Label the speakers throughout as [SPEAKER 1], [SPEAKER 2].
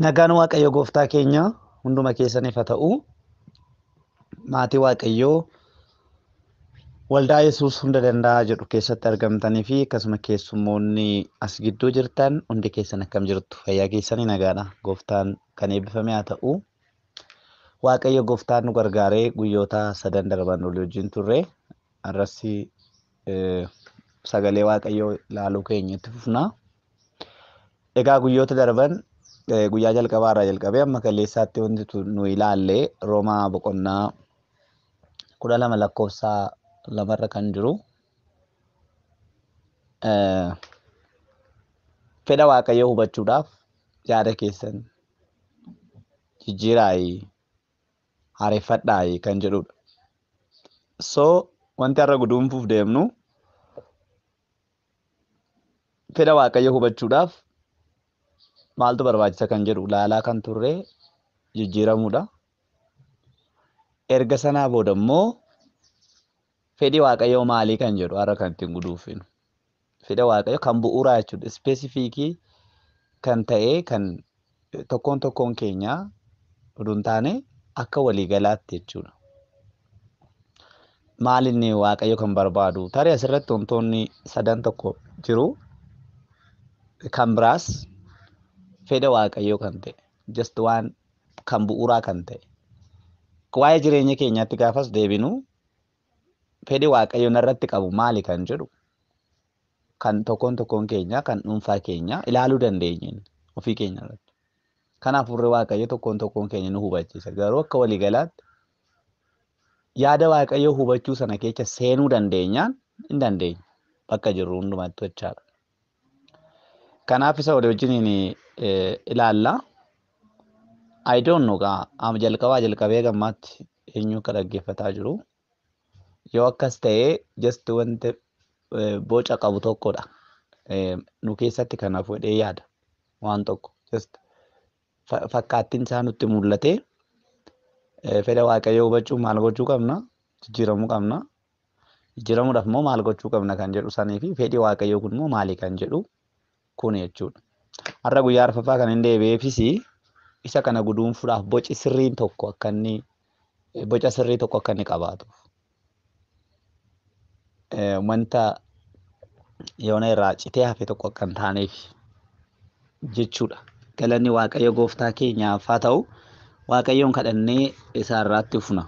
[SPEAKER 1] Nagaan Waaqayyo gooftaa keenya hunduma keessaniif haa ta'u. Maatii Waaqayyoo waldaa Yesuus hunda danda'a jedhu keessatti argamtanii fi akkasuma keessummoonni as gidduu jirtan hundi keessan akkam jirtu? Fayyaa keessanii nagaadha. Gooftaan kan eebbifame haa ta'u. Waaqayyo gooftaan nu gargaaree guyyoota sadan darban olii wajjin turre. Har'as sagalee Waaqayyoo ilaaluu keenya itti fufna. Egaa guyyoota darban guyyaa jalqabaa irraa jalqabee amma kaleessaatti wanti nu ilaalle Roomaa boqonnaa 12 lakkoofsa 2 kan jiru fedha Waaqayyoo hubachuudhaaf yaada keessan jijjiiraayi haareffadhaayi kan jedhudha. So wanti har'a guduunfuuf deemnu fedha Waaqayyoo hubachuudhaaf maaltu barbaachisa kan jedhu ilaalaa kan turre jijjiiramuudha. Erga sanaa booda immoo fedhi Waaqayyoo maalii kan jedhu har'a kan ittiin guduunfinu. Fedha Waaqayyoo kan bu'uuraa jechuudha. Ispeesifiikii kan ta'e kan tokkoon tokkoon keenya oduu hin taane akka waliigalaatti jechuudha. Maal inni Waaqayyo kan barbaadu? Tarii asirratti wantoonni sadan tokko jiru. Kan biraas fedha Waaqayyoo kan ta'e, just waan kan bu'uuraa kan ta'e. Waa'ee jireenya keenyaatti gaafas deebinu fedhi Waaqayyo narratti qabu maali kan jedhu kan tokkoon tokkoon keenya kan dhuunfaa keenya ilaaluu dandeenya ofii keenya irratti. Kanaaf hafuurri Waaqayyo tokkoon tokkoon keenya nu hubachiisa. Garuu akka waliigalaatti yaada Waaqayyoo hubachuu sana keessa seenuu dandeenyaan hin dandeenyu bakka jirru hundumaatti jechaadha. Kanaaf isa walii wajjiniin ilaalla. I don't know gaa jalqabaa jalqabee gammaatti eenyu akka dhaggeeffataa jiru. Yoo akkas ta'e just wanti boca qabu tokkodha. Nu keessatti kanaaf godhee yaada waan tokko just fakkaattiin isaa nutti mul'ate fedha Waaqayyoo hubachuu maal gochuu qabna? Jijjiiramuu qabna. Jijjiiramuudhaaf immoo maal gochuu qabna kan jedhu sanii fi fedhi Waaqayyoo kun immoo maali kan jedhu kun jechuudha. Har'a guyyaa arfaffaa kan hin deebi'eefis isa kana guduunfuudhaaf boci sirriin tokko akka inni boca sirrii tokko akka inni qabaatuuf. Wanta yoona irraa citee hafe tokko akka hin taaneef jechuudha. Galanni Waaqayyo gooftaa keenyaaf haa ta'u. Waaqayyoon kadhannee isa irraatti ufna.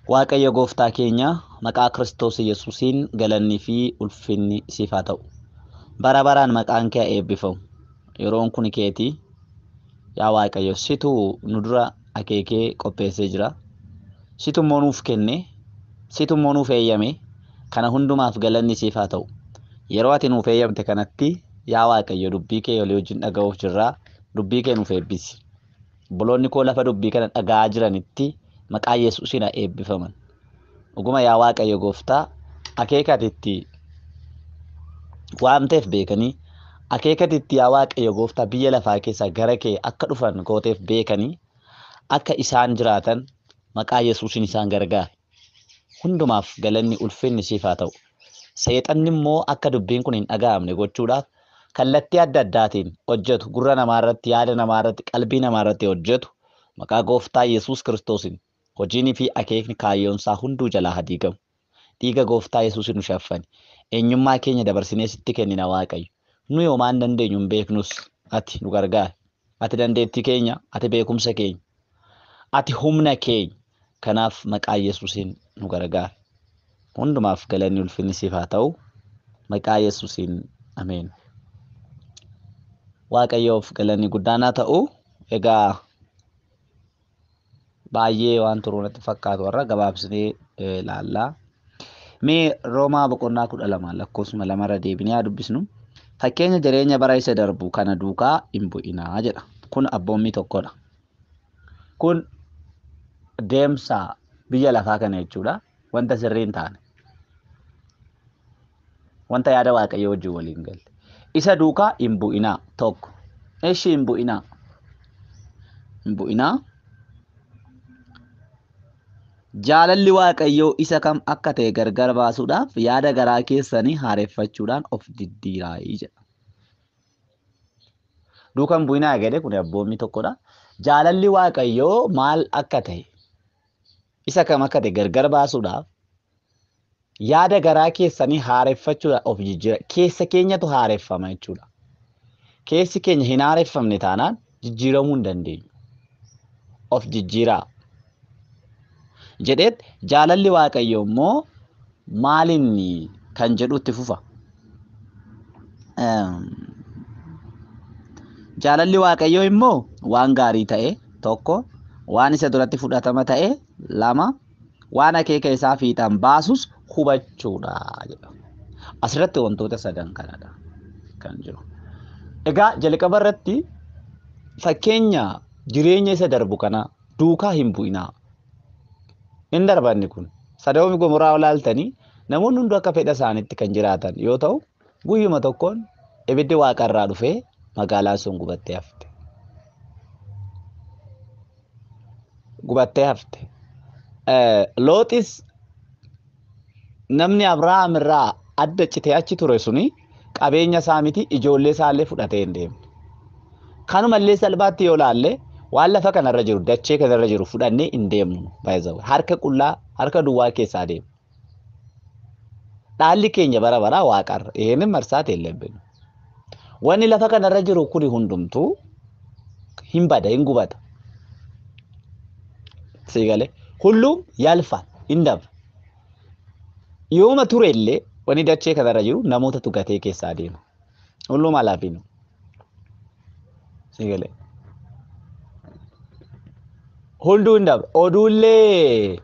[SPEAKER 1] Waaqayyo gooftaa keenya maqaa Kiristoos Yesuusiin galannii fi ulfinni siif haa ta'u. Bara baraan maqaan kee eebbifamu. Yeroon kun keetii. Yaa Waaqayyo situ nu dura akeekee qopheessee jira. Situ immoo nuuf kenne. Situ immoo nuuf eeyyame. Kana hundumaaf galanni siif haa ta'u. Yeroo ati nuuf eeyyamte kanatti yaa Waaqayyo dubbii kee walii wajjin dhaga'uuf jirraa. Dubbii kee nuuf eebbisi. Obboloonni koo lafa dubbii kana dhaga'aa jiranitti maqaa Yesuusiin haa eebbifaman. Dhuguma yaa Waaqayyo gooftaa akeeka ati itti waamteef beekanii akeeka ati itti yaa Waaqayyo gooftaa biyya lafaa keessaa gara kee akka dhufan gooteef beekanii akka isaan jiraatan maqaa Yesuusiin isaan gargaare. Hundumaaf galanni ulfinni siif haa ta'u. Seexanni immoo akka dubbiin kun hin dhaga'amne gochuudhaaf kallattii adda addaatiin hojjetu, gurra namaa irratti, yaada namaa irratti, qalbii namaa irratti hojjetu maqaa gooftaa Yesuus Kiristoosiin hojiinii fi akeekni kaayyoonsaa hunduu jalaa haa diigamu. Dhiiga gooftaa Yesuusiin nu shaffani. Eenyummaa keenya dabarsinee sitti kennina Waaqayyo. Nu yoomaan dandeenyu hin beeknus ati nu gargaari. Ati dandeettii keenya, ati beekumsa keenya, ati humna keenya. Kanaaf maqaa Yesuusiin nu gargaari. Hundumaaf galanni ulfinni siif haa ta'u. Maqaa Yesuusiin ameen. Waaqayyoof galanni guddaan haa ta'u. Egaa baay'ee waan turuu natti fakkaatu har'a gabaabsinee ilaallaa. Mee Roomaa boqonnaa 12 lakkoofsuma 2 irra deebinee haa dubbisnu. Fakkeenya jireenya bara isa darbu kana duukaa hin bu'inaa jedha. Kun abboommii tokkodha. Kun deemsa biyya lafaa kana jechuudha. Wanta sirrii hin taane. Wanta yaada Waaqayyoo wajjin waliin galle. Isa duukaa hin bu'inaa tokko. Ishi hin bu'inaa. Hin bu'inaa. Jaalalli Waaqayyoo isa kam akka ta'e gargar baasuudhaaf yaada garaa keessanii haareffachuudhaan of diddiiraayii jedha. Duukaa hin bu'inaa jedhe kun abboommii tokkodha. Jaalalli Waaqayyoo maal akka ta'e isa kam akka ta'e gargar baasuudhaaf yaada garaa keessanii haareffachuudhaaf of jijjiira. Keessa keenyatu haareffama jechuudha. Keessi keenya hin haareffamne taanaan jijjiiramuu hin dandeenyu. Of jijjiiraa jedheet jaalalli Waaqayyoo immoo maalinni kan jedhutti fufa. Jaalalli Waaqayyoo immoo waan gaarii ta'e tokko, waan isa duratti fudhatama ta'e lama, waan akeeka isaa fiixaan baasus hubachuudha jedha. Asirratti wantoota sadan kanadha kan jiru. Egaa jalqaba irratti fakkeenya jireenya isa darbu kana duukaa hin bu'inaa. Hin darbanni kun Sodoomi Gomoraa olaaltanii namoonni hundi akka fedha isaaniitti kan jiraatan yoo ta'u, guyyuma tokkoon ibiddi waaqarraa dhufee magaalaan sun gubattee hafte. Gubattee hafte. Looxis namni Abrahaam irraa adda citee achi ture suni qabeenya isaa miti ijoollee isaallee fudhatee hin deemne. Kanumallee salphaatti yoo laalle waan lafa kanarra jiru dachee kanarra jiru fudhannee hin deemnu. Harka qullaa harka duwwaa keessaa deemu. Dhaalli keenya bara baraa waaqarra. ይሄንን መርሳት የለብንም። Wanni lafa kanarra jiru kuni hundumtuu hin bada hin gubata. Siigalee ሁሉም ያልፋል hin dabra. Yooma ture illee wanni dachee kanarra jiru namootatu gatee keessaa deema. ሁሉም ኃላፊ ነው። Siigalee hunduu hin dabra. Oduullee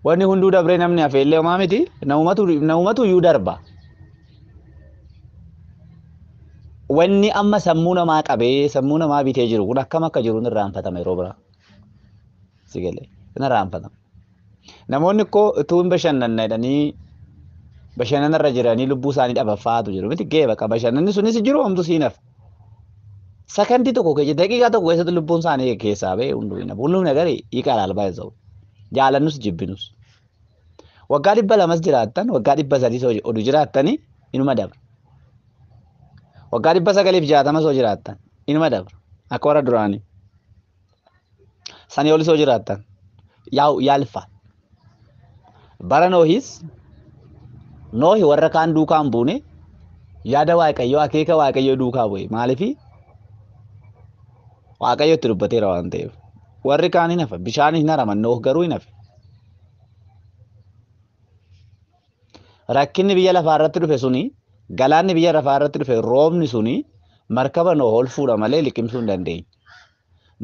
[SPEAKER 1] wanni hunduu dabree namni hafe illee homaa miti namumatu iyyuu darba. Wanni amma sammuu namaa qabee sammuu namaa bitee jiru kun akkam akka jiru hin irraanfatama yeroo biraa. Siigalee hin irraanfatama. Namoonni koo utuu hin bashannanna jedhanii bashannanarra jiranii lubbuu isaanii dhabaffaatu jiru miti gee baqa bashannanni sunis jiru homtu siin hafa. Sakandii tokko keessa daqiiqaa tokko keessatti lubbuun isaanii keessaa ba'e hunduu hin hafu. Hunduu nagari ይቀራል ባይዘው jaalannus jibbinus. Waggaa 200 jiraattan waggaa 300 oduu jiraattanii inuma dabra. Waggaa 960 soo jiraattan inuma dabra. Akka warra duraanii. Sanii olis soo jiraattan yaa'u yaalfa. Bara Noohis Noohi warra kaan duukaa hin buune yaada Waaqayyoo akeeka Waaqayyoo duukaa bu'e. Maaliifi Waaqayyo itti dubbateera waan ta'eef. Warri kaan hin hafa bishaan hin haraman Nooh garuu hin hafe. Rakkinni biyya lafaa irratti dhufe suni galaanni biyya lafaa irratti dhufe roobni suni markaba Nooh ol fuudha malee liqimsuu hin dandeenye.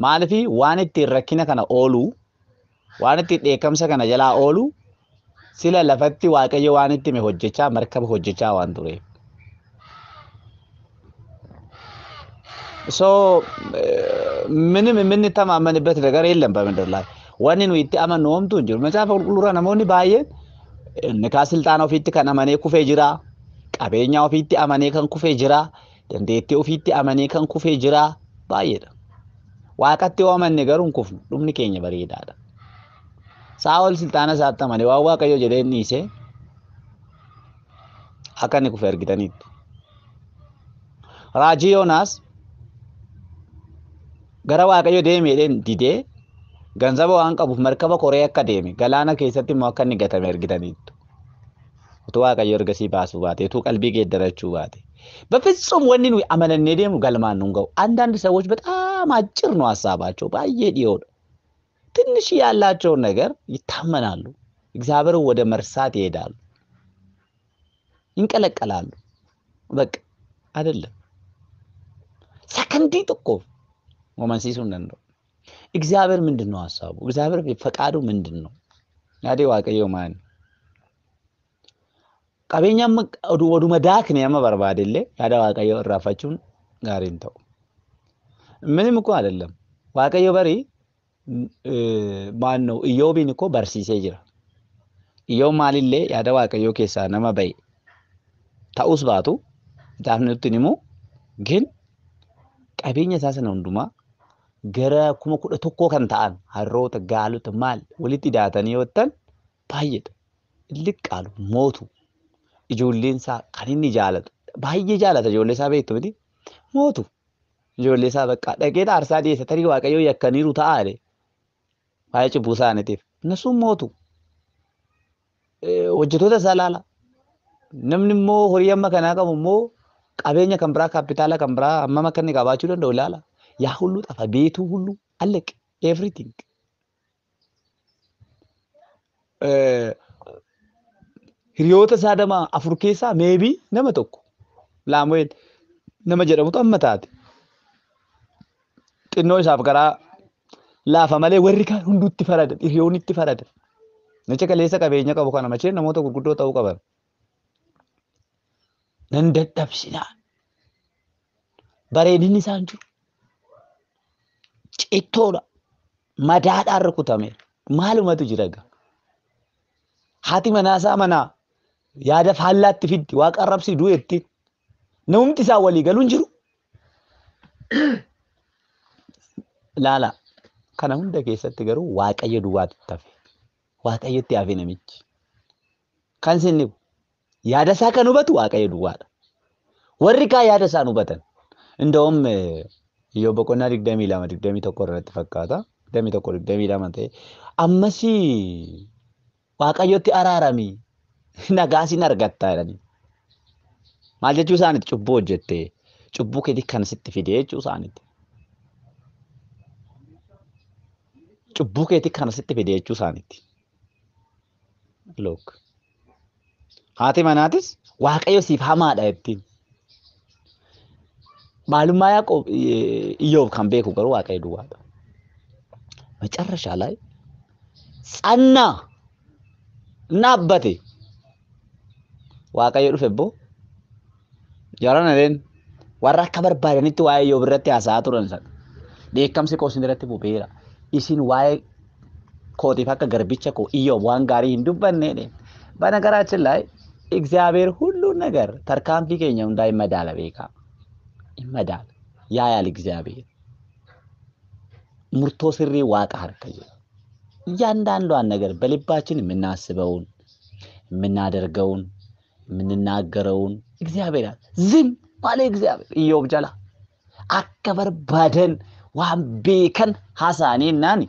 [SPEAKER 1] Maaliifi waan ittiin rakkina kana oolu waan ittiin dheekkamsa kana jalaa oolu sila lafatti Waaqayyo waan itti hime hojjechaa markaba hojjechaa waan tureef. So ምንም የምንተማመንበት ነገር የለም በምድር ላይ wanni nuyi itti amannu homtuu hin jiru. Macaafa qulqulluurraa namoonni baay'een inni kaan silxaana ofiitti kan amanee kufee jira. Qabeenya ofiitti amanee kan kufee jira. Dandeettii ofiitti amanee kan kufee jira. Baay'eedha. Waaqatti yoo amanne garuu hin kufnu. Dhumni keenya bareedaadha. Saa'ol silxaana isaatti amanee waan Waaqayyo jedhee inni dhiise akka inni kufe argitaniittu. Raajii Yoonaas gara Waaqayyo deeme jedheen didee ganzaba waan qabuuf markaba koree akka deeme galaana keessatti immoo akka inni gatame argitaniittu. Utuu Waaqayyo ergasii baasuu baate utuu qalbii geeddarachuu baate በፍጹም wanni nuyi amanannee deemnu galmaan nun ga'u. አንዳንድ ሰዎች በጣም አጭር ነው ሀሳባቸው፣ baay'ee dhiyoo ትንሽ ያላቸውን ነገር ይታመናሉ። እግዚአብሔርን ወደ መርሳት ይሄዳሉ፣ ይንቀለቀላሉ። በቃ አይደለም ሰከንዲ tokko amansiisuu hin danda'u. እግዚአብሔር ምንድን ነው ሀሳቡ? እግዚአብሔር ፈቃዱ ምንድን ነው? yaadni Waaqayyoo maali? Qabeenya amma oduma daakne amma barbaadellee yaada Waaqayyoo irraanfachuun gaarii hin ta'u. ምንም እኮ አይደለም። Waaqayyo barii ማን ነው Iyyoobiin እኮ barsiisee jira. Iyyoob maalillee yaada Waaqayyoo keessaa nama ba'e ta'us baatu kitaabni nutti hin himu ግን qabeenya isaa sana hundumaa gara 11,000 kan ta'an harroota gaalota maal walitti hidhaatanii yoo ta'an baay'eedha. Illiqqaalu mootu ijoolleen isaa kan inni jaalatu baay'ee jaalata ijoollee isaa beektu miti mootu. Ijoollee isaa bakka dhaqee aarsaa dhiyeessa tarii Waaqayyoo yakkaniiru ta'aa jedhe. Waa'ee cubbuu isaaniitiif. Innasuun mootu. Hojjettoota isaa ilaala. Namni immoo horii amma kanaa qabu immoo qabeenya kan biraa kaapitaala kan biraa hammam akka inni qabaachuu danda'u ilaala. Yaa hulluu xafa beetuu hulluu allaq everything. Hiriyoota isaa dama 4 keessaa maybe nama tokko Laamu'eel nama jedhamutu amma taate. Xinnoo isaaf garaa laafa malee warri kaan hunduutti faradan, hiriyoonni itti faradan. Namicha kaleessa qabeenya qabu kana macheen namoota gurguddoo ta'uu qaban. Nan dadhabsinaa. Bareedinni isaan jiru. Cittoodha. Madaadhaan rukutame. Maalumatu jira egaa? Haati manaa isaa manaa yaada faallaatti fiddi waaqa arrabsii du'etti. Namumti isaa walii galuun jiru. Laala. Kana hunda keessatti garuu Waaqayyo duwwaatu hafe. Waaqayyotti hafe namichi. Kan isin dhibu yaada isaa kan hubatu Waaqayyo duwwaadha. Warri kaan yaada isaan hubatan. Inda'uum Iyyoob boqonnaa 22 21 irratti fakkaata. 21 22 ta'e. Ammas Waaqayyotti araarami nagaa sin argatta jedhanii. Maal jechuu isaaniiti? Cubbuu hojjette. Cubbuu keetii kan sitti fide jechuu isaaniiti. Cubbuu keetii kan sitti fide jechuu isaaniiti. Look. Haati manaatis Waaqayyo siif hamaadha jettiin. Maalummaa Yaaqoob Iyyoob kan beeku garuu Waaqayyo duwwaadha. መጨረሻ ላይ ጸና እና አባቴ Waaqayyo dhufe immoo jaran aleen warra akka barbaadanitti waa'ee Iyyoob irratti haasa'aa turan sana dheekkamsi koo isin irratti bubeera isin waa'ee kootiif akka garbicha koo Iyyoob waan gaarii hin dubbanne jedheen. በነገራችን ላይ እግዚአብሔር ሁሉን ነገር tarkaanfii keenya hundaa hin madaala beekaa hin madaala ያያል እግዚአብሔር murtoo sirrii waaqa harka jira. እያንዳንዷን ነገር በልባችን የምናስበውን የምናደርገውን የምንናገረውን እግዚአብሔር ያያል። ዝም አለ እግዚአብሔር Iyyoob jala akka barbaadan waan beekan haasa'anii naani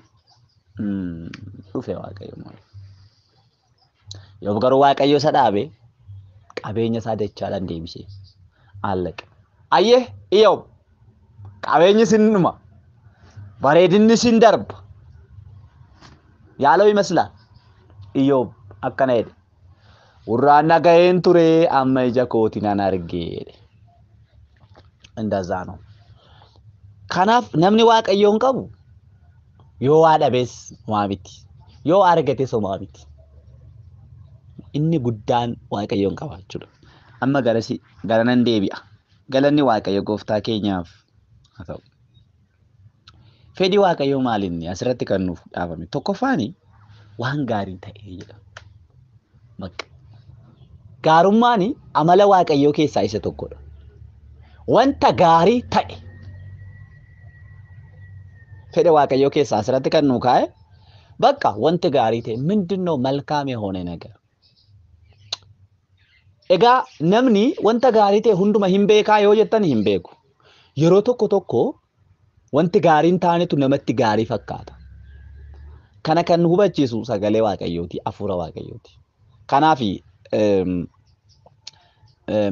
[SPEAKER 1] dhufe Waaqayyo maal. Iyyoob garuu Waaqayyo isa dhaabe qabeenya isaa dachaadhaan deebisee allaqe. Ayyee Iyyoob qabeenyi sin dhuma bareedinni sin darba ያለው ይመስላል። Iyyoob akkana jedhe gurraan dhaga'een ture amma ija kootiin nan arge jedhe. እንደዛ ነው። Kanaaf namni Waaqayyoon qabu yoo waa dhabees homaa miti, yoo argates homaa miti. Inni guddaan Waaqayyoon qabaachuudha. Amma gara nan deebi'a. Galanni Waaqayyo gooftaa keenyaaf haa ta'u. Fedhi Waaqayyoo maal inni asirratti kan nuuf dhaabame? Tokkoffaani waan gaarii ta'e jedha. Bakka gaarummaan amala Waaqayyoo keessaa isa tokkodha. Wanta gaarii ta'e fedha Waaqayyoo keessaa asirratti kan nuu kaa'e bakka wanti gaarii ta'e ምንድነው? መልካም የሆነ ነገር. Egaa namni wanta gaarii ta'e hunduma hin beekaa yoo jettan hin beeku. Yeroo tokko tokko wanti gaariin taanetu namatti gaarii fakkaata. Kana kan nu hubachiisu sagalee Waaqayyooti, hafuura Waaqayyooti. Kanaaf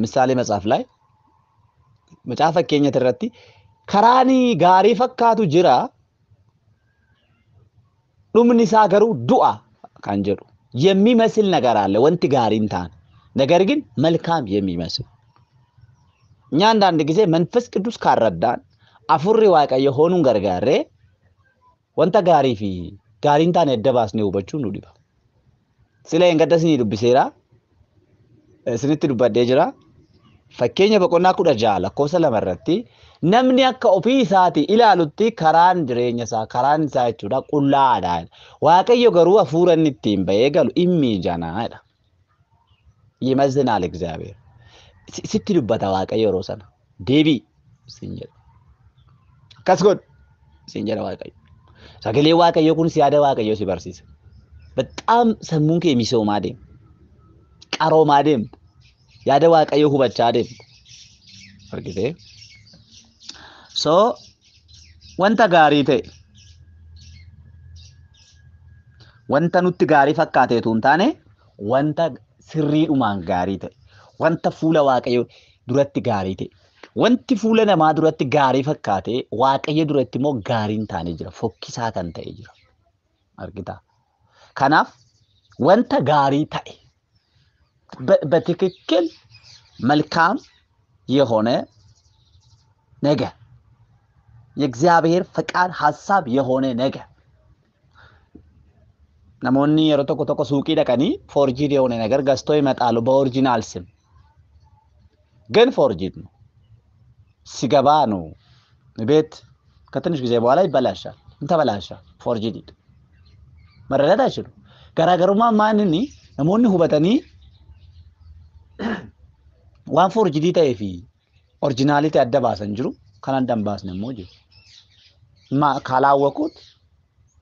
[SPEAKER 1] ምሳሌ መጽሐፍ ላይ macaafa fakkeenyati irratti karaan gaarii fakkaatu jira dhumni isaa garuu du'a kan jedhu የሚመስል ነገር አለ። wanti gaariin taane ነገር ግን መልካም የሚመስል እኛ አንዳንድ ጊዜ መንፈስ ቅዱስ ካልረዳን hafuurri Waaqayyo honuun gargaarree wanta gaarii fi gaariin taane adda baasnee hubachuun nu dhiba. Sila hin gadda isinii dubbiseera. Isinitti dubbadhee jira. Fakkeenya boqonnaa 16 lakkoofsa 2 irratti namni akka ofii isaatii ilaalutti karaan jireenya isaa karaan isaa jechuudha qullaadha. Waaqayyo garuu hafuura inni ittiin ba'ee galu inni janaadha. ይመዝናል እግዚአብሔር. Sitti dubbata Waaqayyo yeroo sana. Deebii siin jedha. Akkas godhu siin jedha Waaqayyo. Sagalee Waaqayyoo kunis yaada Waaqayyoo si barsiisa. በጣም sammuun kee misoomaa deema. Qaroomaa deemta. Yaada Waaqayyoo hubachaa deemta. Argitee? So wanta gaarii ta'e, wanta nutti gaarii fakkaateetu hin taane, wanta sirriidhumaan gaarii ta'e, wanta fuula Waaqayyoo duratti gaarii ta'e, wanti fuula namaa duratti gaarii fakkaate Waaqayyo duratti immoo gaarii hin taane jira, fokkisaa kan ta'e jira. Argitaa? Kanaaf wanta gaarii ta'e በትክክል መልካም የሆነ ነገር፣ የእግዚአብሔር ፈቃድ ሀሳብ የሆነ ነገር። Namoonni yeroo tokko tokko suuqii dhaqanii forged የሆነ ነገር ገዝቶ ይመጣሉ በ original ስም፣ ግን forged ነው። ሲገባ ነው ቤት ከትንሽ ጊዜ በኋላ ይበላሻል። ተበላሻ forged መረዳት አይችሉም። Garaagarummaa maaninni namoonni hubatanii waan forged ta'ee fi original ta'e adda baasan jiru, kan adda hin baasne immoo jiru. ካላወቁት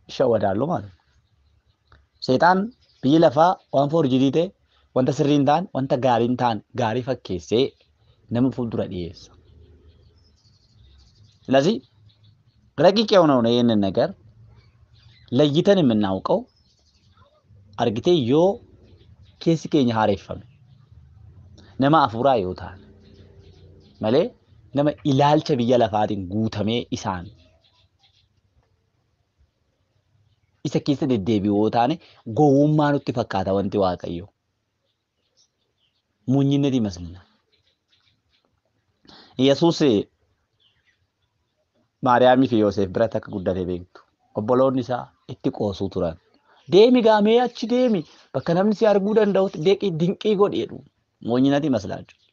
[SPEAKER 1] ይሸወዳሉ ማለት ነው። Seexaan biyyi lafaa waan forged ta'e, wanta sirrii hin taane, wanta gaarii hin taane gaarii fakkeessee nama fuuldura dhiyeessa. ስለዚህ ረቂቅ የሆነውን ይህንን ነገር ለይተን የምናውቀው argitee yoo keessi keenya haareffame, nama hafuuraa yoo taane malee, nama ilaalcha biyya lafaatiin guutamee isaan isa keessa deddeebi'u yoo taane, gowwummaa nutti fakkaata wanti Waaqayyo. ሞኝነት ይመስልናል። Yesuus Maariyaamii fi Yoosef biratti akka guddate beektu. Obboloonni isaa itti qoosuu turan. Deemi gaamee achi deemi, bakka namni si arguu danda'utti deeqii dinqii godhi jedhu. ሞኝነት ይመስላቸዋል።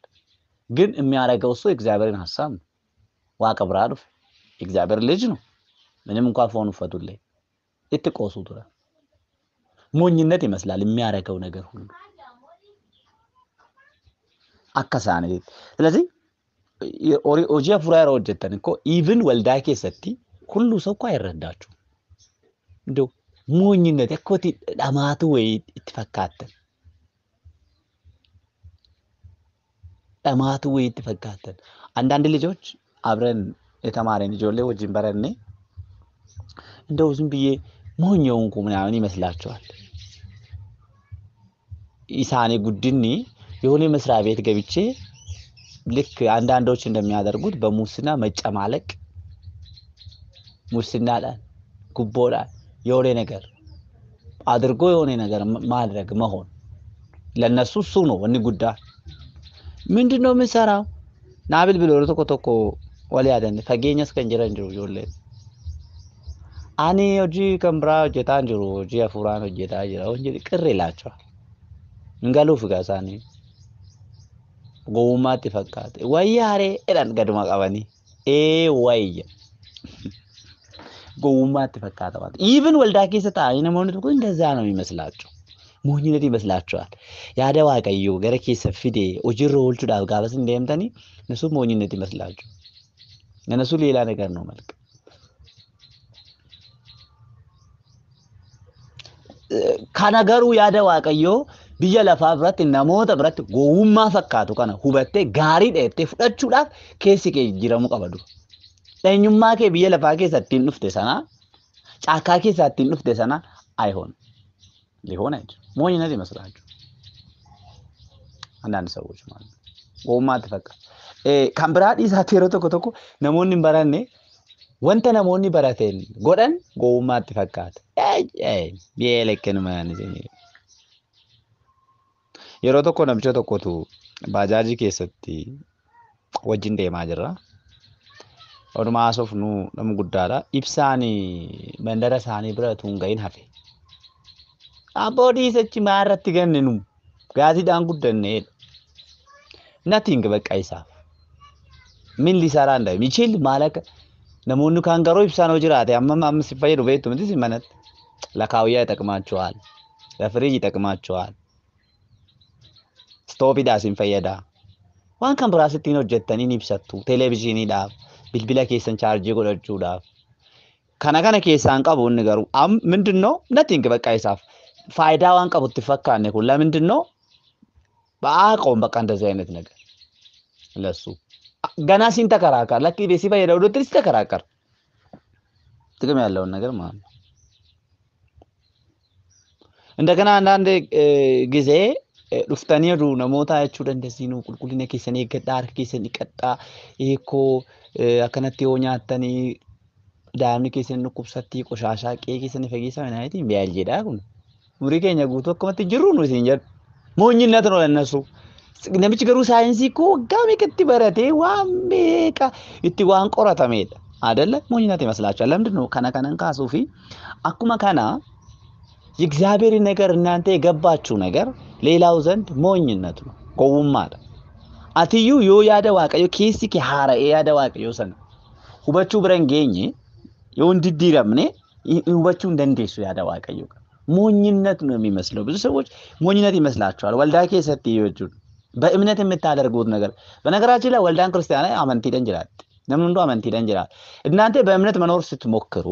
[SPEAKER 1] ግን የሚያደርገው እሱ የእግዚአብሔርን ሀሳብ ነው። Waaqa biraa dhufe የእግዚአብሔር ልጅ ነው። ምንም እንኳን foon uffatullee itti qoosuu turan. ሞኝነት ይመስላል የሚያደርገው ነገር ሁሉ akka isaaniitti. ስለዚህ hojii hafuuraa yeroo hojjettan እኮ even waldaa keessatti ሁሉ ሰው እኮ አይረዳችሁም። እንደው ሞኝነት akka itti dhamaatu wayii itti fakkaattan. Dhamaatu wayii itti fakkaattan. አንዳንድ ልጆች አብረን የተማረን ijoollee wajjin baranne እንደው ዝም ብዬ ሞኝ የሆንኩ ምናምን ይመስላቸዋል። isaanii guddinni የሆነ መስሪያ ቤት ገብቼ ልክ አንዳንዶች እንደሚያደርጉት በሙስና መጨማለቅ፣ ሙስናዳን ጉቦዳን የሆነ ነገር አድርጎ የሆነ ነገር ማድረግ መሆን ለነሱ እሱ ነው እኒ ጉዳ። ምንድነው የምንሰራው? Naa bilbilu yeroo tokko tokko wal yaadanne fageenyas kan jiran jiru ijoolleen. Ani hojii kan biraa hojjetaa hin jiru, hojii hafuuraan hojjetaa jira jedhe ቅር ይላቸዋል። Hin galuuf egaa isaanii gowwummaatti fakkaate. Wayyaaree jedhan gaduma qabanii ee wayya gowwummaatti fakkaata ማለት even waldaa keessa taa'anii namoonni tokko እንደዛ ነው የሚመስላቸው። ሞኝነት ይመስላቸዋል። Yaada Waaqayyoo gara keessa fide hojiirra oolchuudhaaf gaafa isin deemtanii እነሱ ሞኝነት ይመስላቸው። እነሱ ሌላ ነገር ነው መልክ። Kana garuu yaada Waaqayyoo biyya lafaa biratti namoota biratti gowwummaa fakkaatu kana hubattee gaarii dheettee fudhachuudhaaf keessi kee jijjiiramuu qaba dura. Eenyummaa kee biyya lafaa keessa ittiin dhufte sana, caakkaa keessa ittiin dhufte sana አይሆንም፣ ሊሆን አይችልም። ሞኝነት ይመስላችሁ አንዳንድ ሰዎች ማለት ነው። Gowwummaatti fakkaata. Kan biraa dhiisaatti yeroo tokko tokko namoonni hin baranne wanta namoonni barateen godhan gowwummaatti fakkaata. Yeroo tokko namicha tokkotu baajaajii keessatti wajjin deemaa jirra. Odumaa haasofnu nama guddaadha. Ibsaan mandara isaanii bira utuu hin gahin hafe. Abboo dhiisachi maa irratti ganne nu gaasiidhaan guddanne jedha. Nothing በቃ isaaf. ምን ሊሰራ እንደሚችል ማለት namoonni kaan garuu ibsaan hoo jiraate amma amma si fayyadu beektu miti si manatti. ለካውያ ይጠቅማቸዋል፣ ለፍሪጅ ይጠቅማቸዋል፣ stoopiidhaas hin fayyada. Waan kan biraas ittiin hojjettanii ni ibsattu. Televezyiiniidhaaf, bilbila keessan chaarjii godhachuudhaaf. Kana kana keessaan qabu inni garuu ምንድን ነው nothing በቃ isaaf faayidaa waan qabu itti fakkaanne kun ለምንድን ነው በአያውቀውም። በቃ እንደዚህ አይነት ነገር ለሱ ገና ሲን ተከራከር ለኪ ቤሲ ፈየዳ ወደ ተከራከር ጥቅም ያለውን ነገር ማለት ነው። እንደገና አንዳንድ ጊዜ dhuftanii jiru namoota jechuudha እንደዚህ ነው qulqullina keessan eeggadhaa harka keessan dhiqadhaa eekoo akkanatti yoo nyaattanii daa'imni keessan dhukkubsatti qoshaashaa qe'ee keessan fageessaa minaayitiin biyaal jedhaa kun umurii keenya guutuu akkamatti jirru nu isin jedhu ሞኝነት ነው ለእነሱ። Namichi garuu saayinsii koo waggaa meeqatti baratee waan meeqa itti waan qoratamedha አይደለ? ሞኝነት ይመስላችኋል። ለምንድን ነው kana kanan kaasuufi akkuma kana የእግዚአብሔር ነገር እናንተ የገባችሁ ነገር ሌላው ዘንድ ሞኝነት ነው፣ gowwummaadha. Atiyyuu yoo yaada Waaqayyoo keessi kee haara'ee yaada Waaqayyoo sana hubachuu bira hin geenye yoo hin diddiiramne hubachuu hin dandeessu yaada Waaqayyoo. ሞኝነት ነው የሚመስለው። ብዙ ሰዎች ሞኝነት ይመስላቸዋል። waldaa keessatti jechuudha. በእምነት የምታደርጉት ነገር በነገራችን ላይ waldaan kiristaanaa amantiidhaan jiraatti. Namni hunduu amantiidhaan jiraata. እናንተ በእምነት መኖር ስትሞክሩ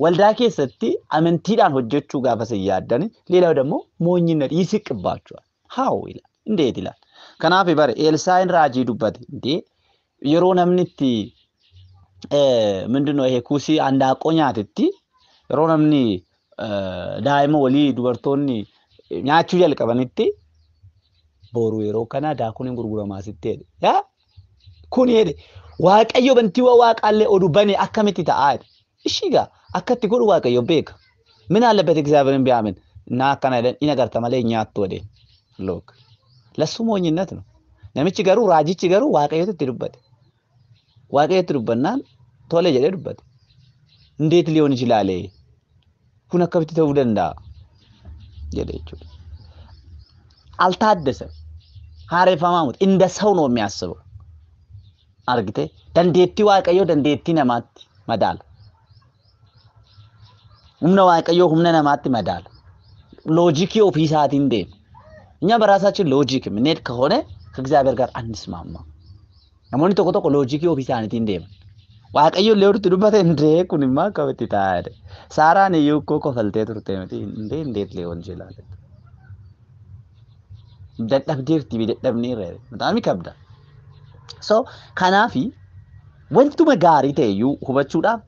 [SPEAKER 1] waldaa keessatti amantiidhaan hojjechuu gaafa sin yaaddan ሌላው ደግሞ ሞኝነት ይስቅባችኋል። How ይላል እንዴት ይላል። Kanaaf bare Elsaa'iin raajii dubbate እንዴ yeroo namni itti ምንድነው ይሄ kuusii handaaqqoo nyaatetti yeroo namni daa'ima walii dubartoonni nyaachuu jalqabanitti boru yeroo kana daakuun hin gurguramaa sitti jedhe. Yaa kun jedhe Waaqayyo bantiiwwan waaqaallee oduu bane akkamitti ta'aa jedhe. Ishii gaa akkatti godhu Waaqayyo beeka. ምን አለበት እግዚአብሔርን ቢያምን እና akkana jedhan in agarta malee nyaattu jedheen. Look ለሱ ሞኝነት ነው። Namichi garuu raajichi garuu Waaqayyotu itti dubbate. Waaqayyotti dubbannaan tole jedhee dubbate. እንዴት ሊሆን ይችላል? kun akkamitti ta'uu danda'a? jedhe jechuudha. አልታደሰም። haareffamaa miti እንደ ሰው ነው የሚያስበው። argite dandeettii Waaqayyoo dandeettii namaatti madaala. Humna Waaqayyoo humna namaatti madaala. Loojikii ofii isaatiin deema. እኛ በራሳችን logic የምንሄድ ከሆነ ከእግዚአብሔር ጋር አንስማማ። Namoonni tokko tokko loojikii ofii isaaniitiin deeman. Waaqayyo illee walitti dubbate እንዴ kunimmaa akkamitti ta'a jedhe. Saaraan iyyuu እኮ kofaltee turte miti እንዴ እንዴት ሊሆን ይችላል? Dadhabdeerti dadhabneerra jedhe. በጣም ይከብዳል። So kanaafi wantuma gaarii ta'e iyyuu hubachuudhaaf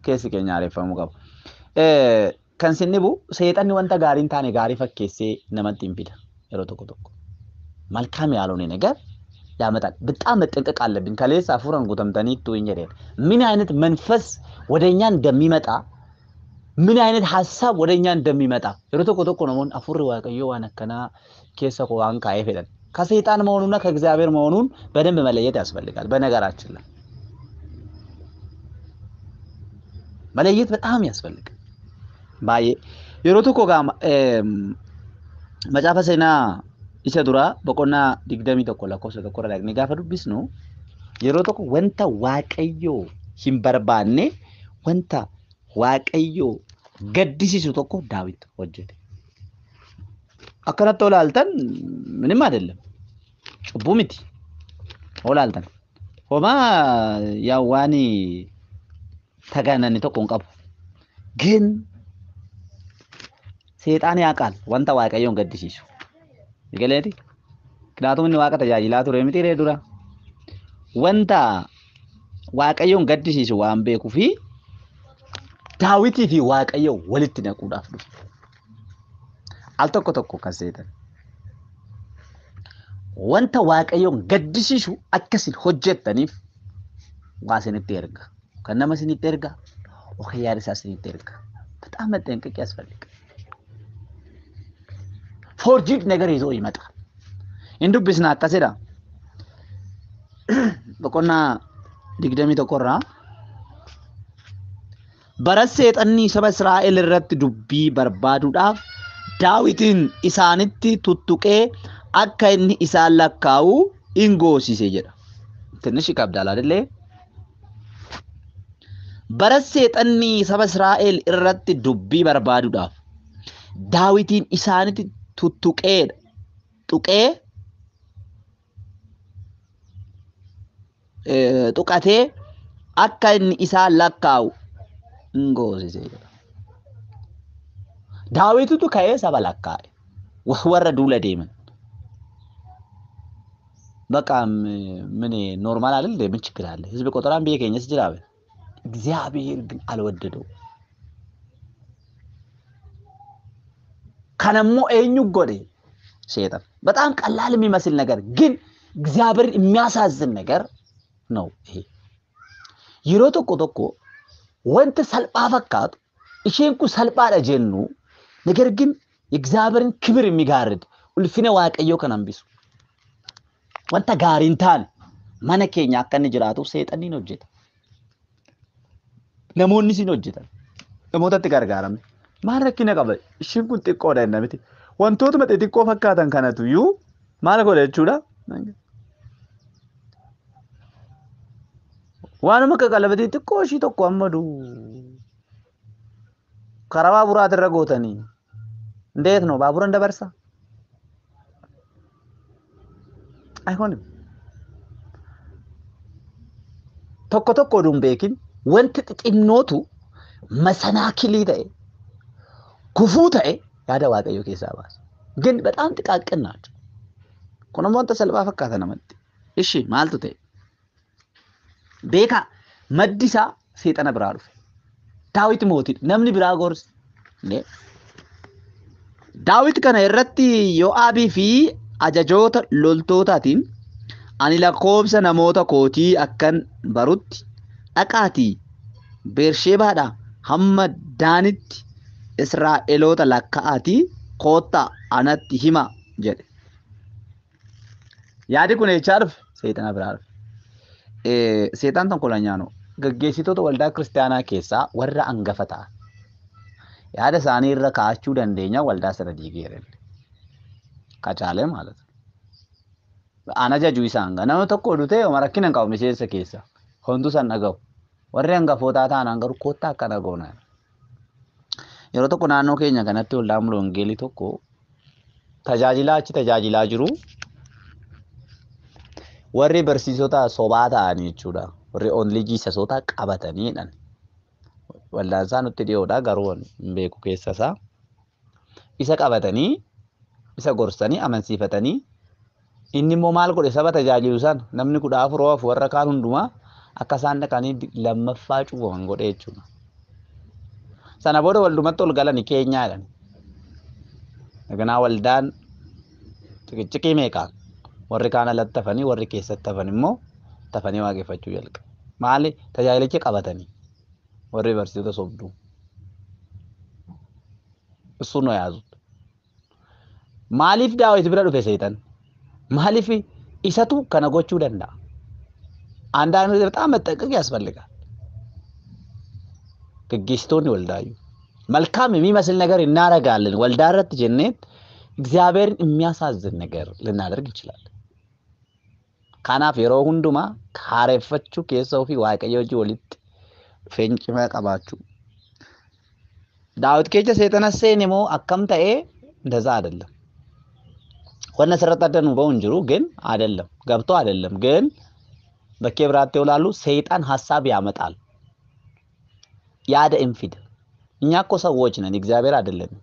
[SPEAKER 1] keessi keenya haareffamuu qaba. Kan sin dhibu seexanni wanta gaarii hin taane gaarii fakkeessee namatti hin fida yeroo tokko tokko. መልካም ያልሆነ ነገር ያመጣል። በጣም መጠንቀቅ አለብን። Kaleessa hafuuraan guutamtaniittu hin jedheen ምን አይነት መንፈስ ወደኛ እንደሚመጣ ምን አይነት ሀሳብ ወደኛ እንደሚመጣ yeroo tokko tokko namoonni hafuurri Waaqayyoo waan akkanaa keessa koo waan kaa'ee fedhan ከሰይጣን መሆኑና ከእግዚአብሔር መሆኑን በደንብ መለየት ያስፈልጋል። በነገራችን ላይ መለየት በጣም ያስፈልጋል። Baay'ee yeroo tokko gaa macaafa seenaa isa duraa boqonnaa 21 lakkoofsa 1 irra dhaqnee gaafa dubbisnu yeroo tokko wanta Waaqayyoo hin barbaanne wanta Waaqayyoo gaddisiisu tokko Daawit hojjete. Akkanatti olaaltan ምንም አይደለም cubbuu miti olaaltan homaa yaa waan tagaananni tokko hin qabu. ግን seexaan ያውቃል wanta Waaqayyoon gaddisiisu. Galeeti ምክንያቱም inni waaqa tajaajilaa ture miti ree dura wanta Waaqayyoon gaddisiisu waan beekuu fi Daawitii fi Waaqayyo walitti naquudhaaf dhufe. Al tokko tokko kan seetan wanta Waaqayyoon gaddisiisu akkasin hojjettaniif waa isinitti erga. Kan nama isinitti erga, yookaan yaada isaa isinitti erga. በጣም መጠንቀቅ ያስፈልጋል። Forged ነገር ይዞ ይመጣል። Hin dubbisna akkasidha. Boqonnaa 21 irraa bara seexanni saba Israa'el irratti dubbii barbaaduudhaaf Daawitiin isaanitti tuttuqee akka inni isaan lakkaa'u in goosise jedha. ትንሽ ይከብዳል አይደለ? Bara seexanni saba Israa'el irratti dubbii barbaaduudhaaf Daawitiin isaanitti tuttuqee tuqee tuqatee akka inni isaan lakkaa'u in goosise jedha. Daawitutu ka'ee saba lakkaa'e warra duula deeman. በቃ ምን normal አይደል? ምን ችግር አለ? ህዝብ ቆጠራን biyya keenyas jira. እግዚአብሔር ግን አልወደደው። Kanammoo eenyu godhe? ሴጣን። በጣም ቀላል የሚመስል ነገር ግን እግዚአብሔር የሚያሳዝን ነገር ነው ይሄ። Yeroo tokko tokko wanta salphaa fakkaatu isheen kun salphaadha jennu ነገር ግን የእግዚአብሔርን ክብር የሚጋርድ ulfina Waaqayyoo kan hambisu wanta gaarii hin taane mana keenya akka inni jiraatuuf seexanni hin hojjeta. Namoonnis hin hojjetan. Namootatti gargaaramne. Maal rakkina qaba? Ishiin kun xiqqoodha jenna miti. Wantootuma xixiqqoo fakkaatan kanatu iyyuu maal godha jechuudha? Waanuma akka qalabatii xiqqoo ishii tokko amma karaa baaburaati irra gootanii. እንዴት ነው ባቡርን dabarsa? አይሆንም። Tokko tokko oduun beekin wanti xixinnootu masanaakilii ta'e gufuu ta'e yaada Waaqayyoo keessaa baasa. ግን በጣም ጥቃቅን ናቸው። Kun ammoo wanta salphaa fakkaata namatti. Ishi maaltu ta'e? Beekaa maddi isaa seexana biraa dhufe. Daawit mootiidha. Namni biraa gorse. Daawit kana irratti Yoo'aabii fi ajajoota loltootaatiin ani lakkoobsa namoota kootii akkan barutti dhaqaatii Beersheebaadhaa hamma Daanitti Israa'eloota lakkaa'aatii koottaa anatti himaa jedhe. Yaadi kun eessaa dhufe? Seexana biraa dhufe. Seexaan ተንኮለኛ ነው። Gaggeessitoota waldaa kiristaanaa keessaa warra hangafa ta'an yaada isaanii irra kaa'achuu dandeenya waldaa sana diigeera ከቻለ ማለት ነው። An ajaju isaan nama tokko oduu ta'e oma rakkina hin qabu miseensa keessa homtuu san dhaga'u. Warri hangafootaa ta'an garuu koottaa akkana goona. Yeroo tokko naannoo keenya kanatti waldaa Mulu Wangeelii tokko tajaajilaa achi tajaajilaa jiru. Warri barsiisota sobaa ta'anii jechuudha. Warri only Jesusoota qabatanii jedhan. Waldaan isaa nutti dhiyoodha garuu hin beeku keessa isaa. Isa qabatanii isa gorsanii amansiifatanii inni immoo maal godhe saba tajaajilu sana namni 14 hafu warra kaan hundumaa akka isaan dhaqanii lammaffaa cuubaman godhe jechuudha. Sana booda waldumatti ol galanii keenyaa jedhan. Daganaa waldaan xiqixiqii meeqaan warri kaan alatti hafanii warri keessatti hafan immoo tafanii waaqeffachuu jalqabu. Maali tajaajilicha qabatanii warri barsiisota sobduu እሱ ነው የያዙት። Maaliif Daawit bira dhufe seexan? Maaliif isatu kana gochuu danda'a? አንዳንድ ጊዜ በጣም መጠንቀቅ ያስፈልጋል። Gaggeessitoonni waldaayyuu መልካም የሚመስል ነገር እናደርጋለን waldaa irratti jennee እግዚአብሔርን የሚያሳዝን ነገር ልናደርግ እንችላለን። Kanaaf yeroo hundumaa haareffachuu keessa ofii Waaqayyo wajjin walitti dhufeenya cimaa qabaachuu. Daawit keessa seexana seene moo akkam ta'ee እንደዛ አይደለም። Wanna asirratti adda nu ba'u hin jiru ግን አይደለም ገብቶ አይደለም ግን bakkee biraatti yoo ilaallu ሰይጣን ሀሳብ ያመጣል። yaada hin fida። እኛ እኮ ሰዎች ነን፣ እግዚአብሔር አይደለንም።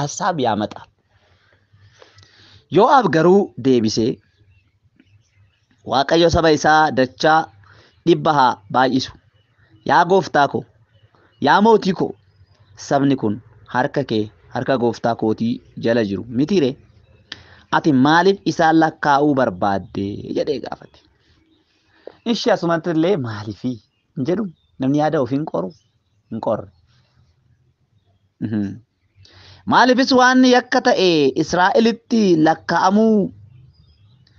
[SPEAKER 1] ሀሳብ ያመጣል። Yoo'aab garuu deebisee Waaqayyo saba isaa dachaa dhibba haa baay'isu. Yaa gooftaa koo, yaa mootii koo, sabni kun harka kee harka gooftaa kootii jala jiru mitiiree? Ati maaliif isaan lakkaa'uu barbaadde jedhee gaafate. Ishee asumatti illee maaliifii hin jedhu namni yaada ofii hin qoru hin qorre. Maaliifis waan yakka ta'e Israa'elitti lakkaa'amuu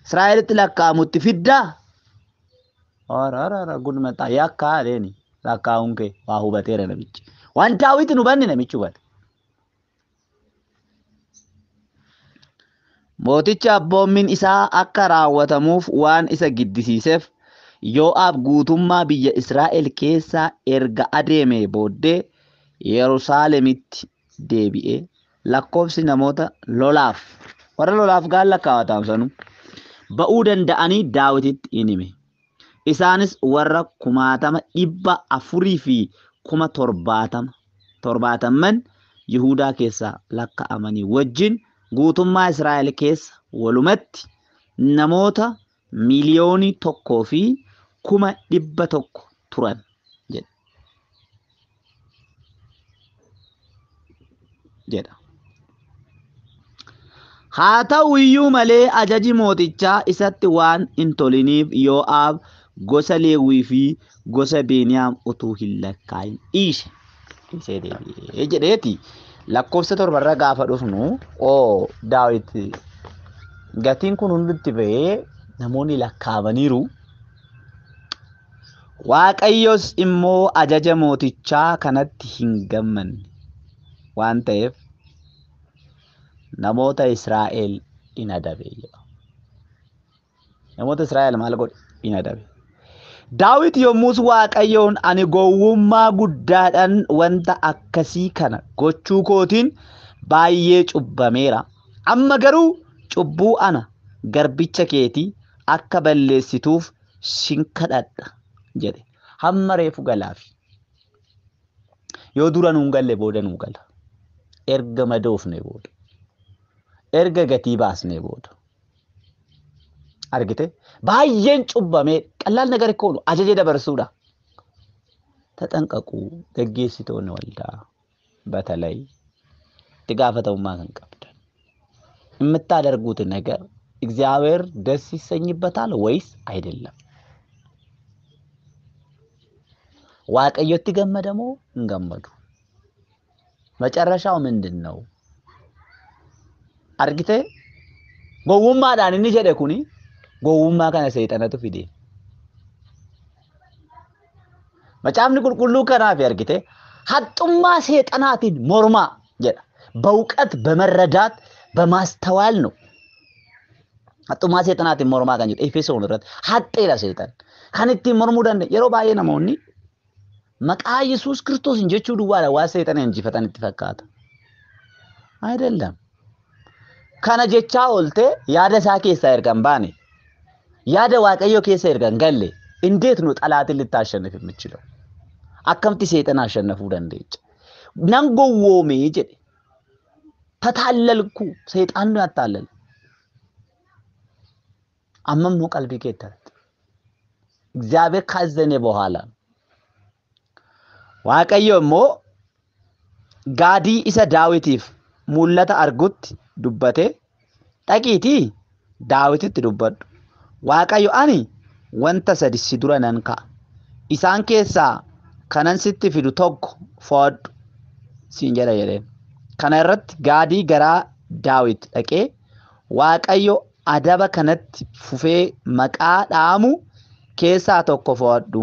[SPEAKER 1] Israa'elitti lakkaa'amutti fiddaa? Ora gudmata yakka adeeni lakkaa'uun kee waa hubateera namichi. Waan Daawit hin hubanne namichi hubate. Mooticha abboommiin isaa akka raawwatamuuf waan isa giddisiiseef Yoo'aab guutummaa biyya Israa'el keessaa erga adeemee booddee Yerusaalemitti deebi'ee lakkoofsi namoota lolaaf warra lolaaf gaan lakkaa'atan sanuu ba'uu danda'anii Daawititti in hime. Isaanis warra 470,000 torbaataman Yihuudaa keessaa lakkaa'amanii wajjin guutummaa Israa'el keessa walumatti namoota 1,100,000 turan jedha. Haa ta'u iyyuu malee ajaji mootichaa isatti waan hin toliniif Yoo'aab gosa Leewwii fi gosa Beniyaam utuu hin lakkaa'in dhiise. Dhiisee deebi'ee jedheeti. Lakkoofsa 7 gaafa dhufnu Daawit gatiin kun hundutti ba'ee namoonni lakkaa'amaniiru. Waaqayyos immoo ajaja mootichaa kanatti hin gammanne waan ta'eef namoota Israa'el in adabe jedha. Namoota Israa'el maal godhe? In adabe. Daawit yommus Waaqayyoon ani gowwummaa guddaadhaan wanta akkasii kana gochuu kootiin baay'ee cubbameera. Amma garuu cubbuu ana garbicha keetii akka balleessituuf sin kadhadha jedhe. Hamma reefu galaafi. Yoo dura nuun galle booda nuu gala. Erga madoofne booda. Erga gatii baasne booda. Argite? Baay'een cubbamee ቀላል ነገር እኮ ነው። ajaja dabarsuudha. ተጠንቀቁ gaggeessitoonni waldaa በተለይ itti gaafatamummaa kan qabdan የምታደርጉት ነገር እግዚአብሔር ደስ ይሰኝበታል ወይስ አይደለም? Waaqayyotti gammada moo hin gammadu? መጨረሻው ምንድን ነው? Argite? Gowwummaadhaan inni jedhe kuni gowwummaa kana seexanatu fide. Macaafni qulqulluu kanaaf argite haxxummaa seexanaatiin mormaa jedha. በእውቀት በመረዳት በማስተዋል ነው። Haxxummaa seexanaatiin mormaa kan jedhu Efesoon irratti haxxeedha seexan. Kan ittiin mormuu danda'e yeroo baay'ee namoonni maqaa Yesuus Kiristoos jechuu duwwaadha waan seexana injifatan itti fakkaata. አይደለም. Kana jechaa oolte yaada isaa keessaa erga hin baane yaada Waaqayyoo keessa erga hin galle እንዴት ነው ጠላትን ልታሸንፍ የምችለው? Akkamitti seexana አሸነፉ dandeecha? Nan gowwoome jedhe. ተታለልኩ ሰይጣን ነው ያታለለ። Amma immoo qalbii keetti እግዚአብሔር ካዘነ በኋላ Waaqayyo immoo Gaadii isa Daawitiif mul'ata argutti dubbate dhaqiitii Daawititti dubbadhu. Waaqayyo ani wanta sadi si dura nan ka'a. Isaan keessaa kanan sitti fidu tokko fo'adhu siin jedha jedheen. Kana irratti Gaadii garaa Daawit dhaqee Waaqayyo adaba kanatti fufee maqaa dhaamu keessaa tokko fo'adhu.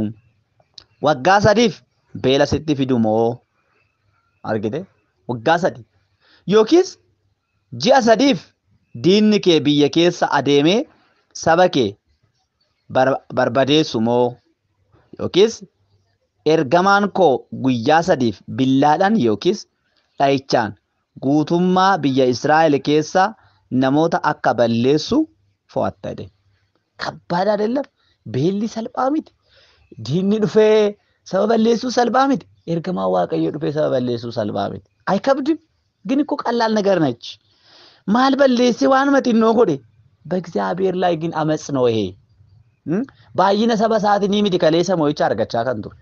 [SPEAKER 1] Waggaa 3 beela sitti fidu moo? Argite? Waggaa 3 yookiis ji'a 3 diinni kee biyya keessa adeemee saba kee barbadeessu moo? Yookiis ergamaan koo guyyaa 3 billaadhaan yookiis dhahichaan guutummaa biyya Israa'el keessa namoota akka balleessu fo'atta jedhe. ከባድ አይደለም። Beelli salphaa miti. Diinni dhufee saba balleessuu salphaa miti. Ergamaan Waaqayyoo dhufee saba balleessuu salphaa miti. አይከብድም። ግን እኮ ቀላል ነገር ነች። maal balleessee waanuma xinnoo godhe በእግዚአብሔር ላይ ግን አመጽ ነው ይሄ። Baay'ina saba isaatii miti kaleessa mo'icha argachaa kan ture.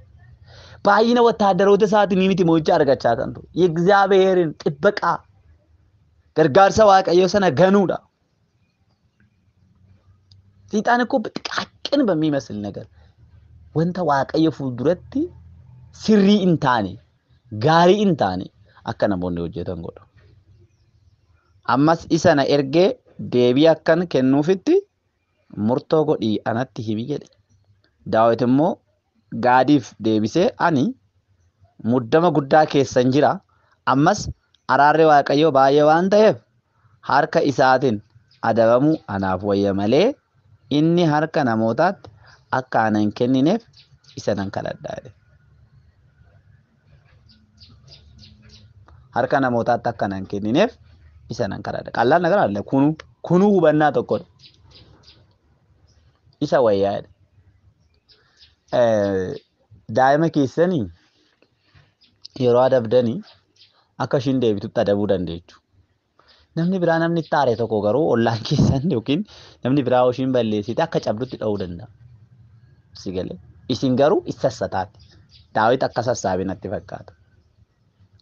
[SPEAKER 1] Baay'ina ወታደሮota isaatii miti mo'icha argachaa kan ture. የእግዚአብሔርን ጥበቃ gargaarsa Waaqayyoo sana ganuudha. ሰይጣን እኮ ጥቃቅን በሚመስል ነገር wanta Waaqayyo fuulduratti sirrii hin taane gaarii hin taane akka namoonni hojjetan godha. Ammas isa na ergee deebii akkan kennuufitti murtoo godhii anatti himi jedhe. Daawit immoo Gaadiif deebisee ani muddama guddaa keessan jira. Ammas araarri Waaqayyoo baay'ee waan ta'eef harka isaatiin adabamuu anaaf wayya malee inni harka namootaatti akka ana hin kennineef isa nan kadhadha jedhe. Harka namootaatti akka ana hin kennineef isa nan kadhadha. ቀላል ነገር አለ። Kunuu hubannaa tokkodha. Isa wayyaa jedhe. Daa'ima keessanii yeroo adabdanii akka ishiin deebitutti adabuu dandeechu. Namni biraa namni itti aare tokko garuu ollaan keessan yookiin namni biraa ishiin balleessite akka cabdutti dha'uu danda'a. Si galee isin garuu isa sassataati. Daawit akka sassaabe natti fakkaata.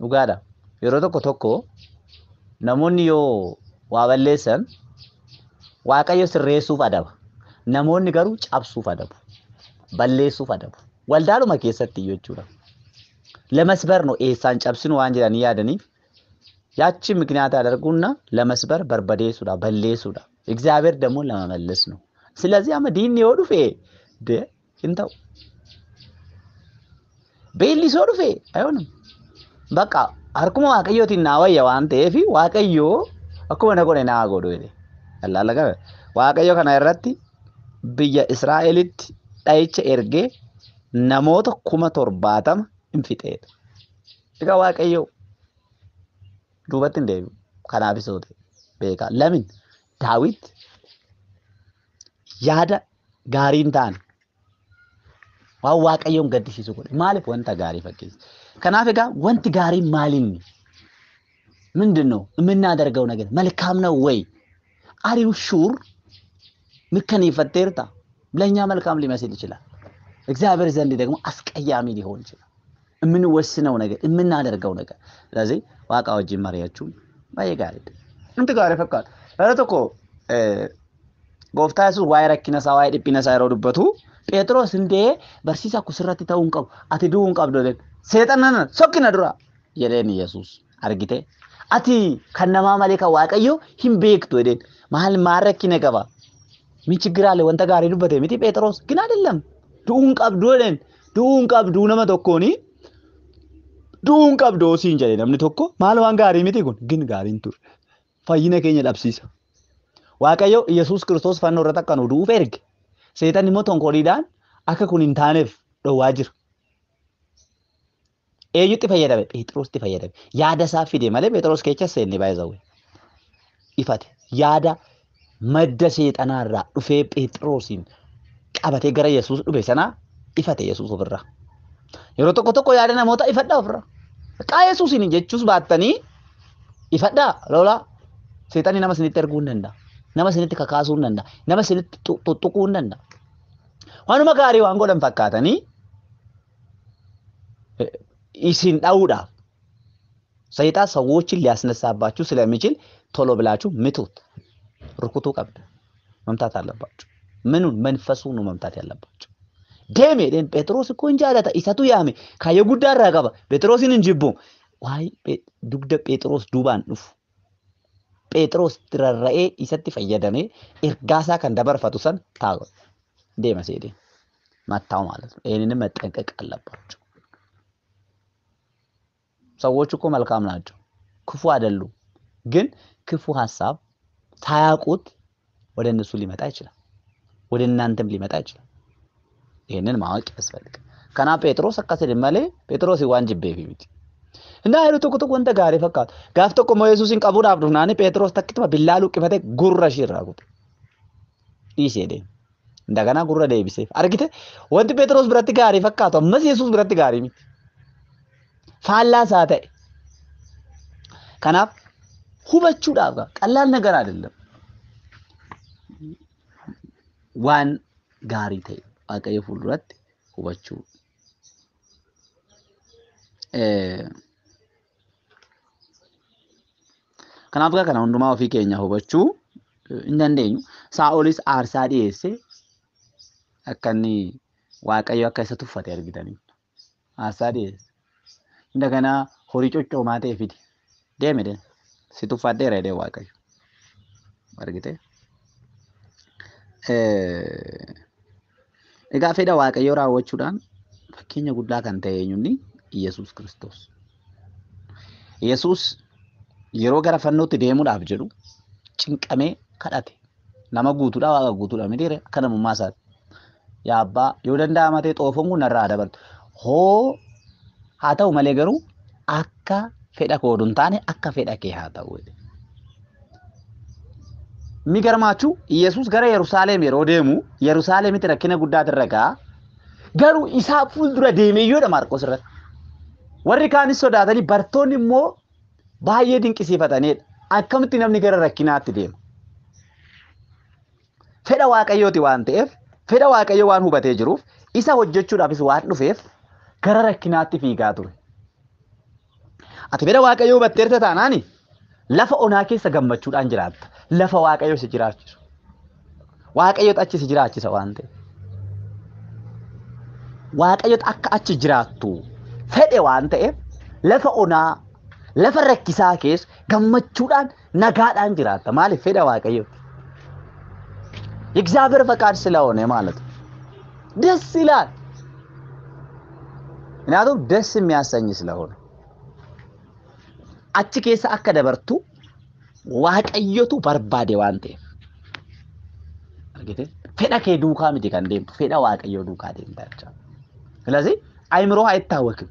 [SPEAKER 1] Dhugaadha. Yeroo tokko tokko namoonni yoo waa balleessan Waaqayyo sirreessuuf adaba. Namoonni garuu cabsuuf adabu. Balleessuuf adabu. Waldaaluma keessatti iyyuu jechuudha. ለመስበር ነው eessaan cabsinu waan jedhanii yaadaniif ያቺ ምክንያት ያደርጉና ለመስበር barbadeessuudha balleessuudha. እግዚአብሔር ደግሞ ለመመለስ ነው። ስለዚህ amma diinni yoo dhufe hin ta'u. Beelli yoo dhufe አይሆንም። በቃ harkuma Waaqayyootiin naa wayya waan ta'eef Waaqayyo akkuma na godhe naa godhu jedhe. Allaala qaba. Waaqayyo kana irratti biyya Israa'elitti dha'icha ergee namoota 70,000 hin fixeedha. Egaa Waaqayyo duubatti hin deebi'u. Kanaafis yoo ta'e beekaa. Lamin Daawit yaada gaarii hin taane waan Waaqayyoon gaddisiisu godhe. Maaliif wanta gaarii fakkeessa? Kanaaf egaa wanti gaariin maalinni? ምንድን ነው የምናደርገው ነገር መልካም ነው ወይ? Are you sure mirkaneeffatteerta? ለእኛ መልካም ሊመስል ይችላል፣ እግዚአብሔር ዘንድ ደግሞ አስቀያሚ ሊሆን ይችላል። የምንወስነው ነገር የምናደርገው ነገር። ስለዚህ Waaqa wajjin mari'achuun baay'ee gaariidha. Wanti gaarii fakkaata. Yeroo tokko gooftaa Yesuus waa'ee rakkina isaa waa'ee dhiphina isaa yeroo dubbatu Phexros indee barsiisaa kun sirratti ta'uu hin qabu ati du'uu hin qabdu jedheen. Seexana sokkina dura jedheen Yesuus argite. Ati kan namaa malee kan Waaqayyo hin beektu jedheen. Maal maal rakkina qaba? ምን ችግር አለ? wanta gaarii dubbate miti Phexros ግን አይደለም du'uu hin qabdu jedheen. Du'uu hin qabdu nama tokkooni du'uu hin qabdu siin jedhe namni tokko maal waan gaarii miti kun ግን gaariin ture. Fayyina keenya dhabsiisa. Waaqayyo Yesuus Kiristoos fannoo irratti akka nu du'uuf erge. Seexanni immoo tonkoliidhaan akka kun hin taaneef dhowwaa jira. Eenyutti fayyadame? Phexrositti fayyadame. Yaada isaa fide malee Phexros keessa seenne baay'ee ifate. Yaada madda seexanaarraa dhufee Phexrosiin qabatee gara Yesuus dhufe sanaa ifate Yesuus ofirraa. Yeroo tokko tokko yaada namoota ifadhaa ofirraa. Maqaa Yesuusiin jechuus baattanii ifadhaa lolaa. Seexanni nama isinitti erguu hin danda'a. Nama isinitti kakaasuu hin danda'a. Nama isinitti tuttuquu hin danda'a. Waanuma gaarii waan godhan fakkaatanii isin dha'uudhaaf ሰይጣን ሰዎችን ሊያስነሳባችሁ ስለሚችል ቶሎ ብላችሁ ምቱት። ርኩቱ ቀብድ መምታት አለባችሁ። ምኑን? መንፈሱ ነው መምታት ያለባችሁ። deeme jedheen Phexros እኮ hin jaalata isatu yaame kaayyoo guddaa irraa qaba Phexrosin hin jibbu. Waa'ee dugda Phexros duubaan dhufu Phexros rarra'ee isatti fayyadamee ergaasaa kan dabarfatu san taa'u deema seedee መታው ማለት ነው። ይህንንም መጠንቀቅ አለባቸው። ሰዎች እኮ መልካም ናቸው፣ ክፉ አይደሉም። ግን ክፉ ሀሳብ ሳያውቁት ወደ እነሱ ሊመጣ ይችላል፣ ወደ እናንተም ሊመጣ ይችላል። ይህንን ማወቅ ያስፈልጋል። Kanaaf Phexros akkas jedhe malee Phexros waan jibbeef miti. እና yeroo tokko tokko wanta gaarii fakkaatu. Gaaf tokko immoo Yesuusin qabuudhaaf dhufnaani Phexros takkituma billaa luqqifatee gurra ishee irraa kute. Dhiisee deeme. እንደገና gurra deebiseef. Argite wanti Phexros biratti gaarii fakkaatu ammas Yesuus biratti gaarii miti. Faallaa isaa ta'e. Kanaaf hubachuudhaaf ቀላል ነገር አይደለም። Waan gaarii ta'e Waaqayyo fuulduratti hubachuu. Kanaaf kana hundumaa ofii keenya hubachuu hin dandeenyu. Saa'olis aarsaa dhiyeesse akka inni Waaqayyo akka isa tuffate argitanii. Aarsaa dhiyeesse. እንደገና horii coccoomaa ta'e fide. Deeme deeme. Si tuffadheera jedhee Waaqayyo. Argite? Egaa fedha Waaqayyoo raawwachuudhaan fakkeenya guddaa kan ta'e eenyunni Yesuus Kiristoos. Yesuus yeroo gara fannootti deemuudhaaf jedhu cinqamee kadhate. Nama guutuudha Waaqa guutuudha miti akka namummaa isaati. Yaa abbaa yoo danda'ama ta'e xoofoon kun narraa dabartu. Hoo haa ta'u malee garuu akka fedha koo hin taane akka fedha kee haa ta'u jedhe. የሚገርማችሁ ኢየሱስ gara Yerusaalem yeroo deemu Yerusaalemitti rakkina guddaatu irra ga'a. Garuu isaa fuuldura deemee iyyoodha Maarqos irratti. Warri kaanis sodaatanii bartoonni immoo baay'ee dinqisiifatanidha. Akkamitti namni gara rakkinaatti deema? Fedha Waaqayyooti waan ta'eef, fedha Waaqayyoo waan hubatee jiruuf, isa hojjechuudhaafis waan dhufeef gara rakkinaatti fiigaa ture. Ati fedha Waaqayyoo hubatteerta taanaani lafa onaa keessa gammachuudhaan jiraatta. Lafa Waaqayyoo si jiraachisu. Waaqayyotu achi si jiraachisa waan ta'eef. Waaqayyotu akka achi jiraattu fedhe waan ta'eef lafa onaa, lafa rakkisaa keessa gammachuudhaan nagaadhaan jiraatta. Maaliif? Fedha Waaqayyooti. የእግዚአብሔር ፈቃድ ስለሆነ ማለት ነው። ደስ ይላል። ምክንያቱም ደስ የሚያሰኝ ስለሆነ achi keessa akka dabartu Waaqayyotu barbaade waan ta'eef. Argitee? Fedha kee duukaa miti kan deemtu, fedha Waaqayyoo duukaa deemta jechuudha. ስለዚህ አይምሮህ አይታወክም።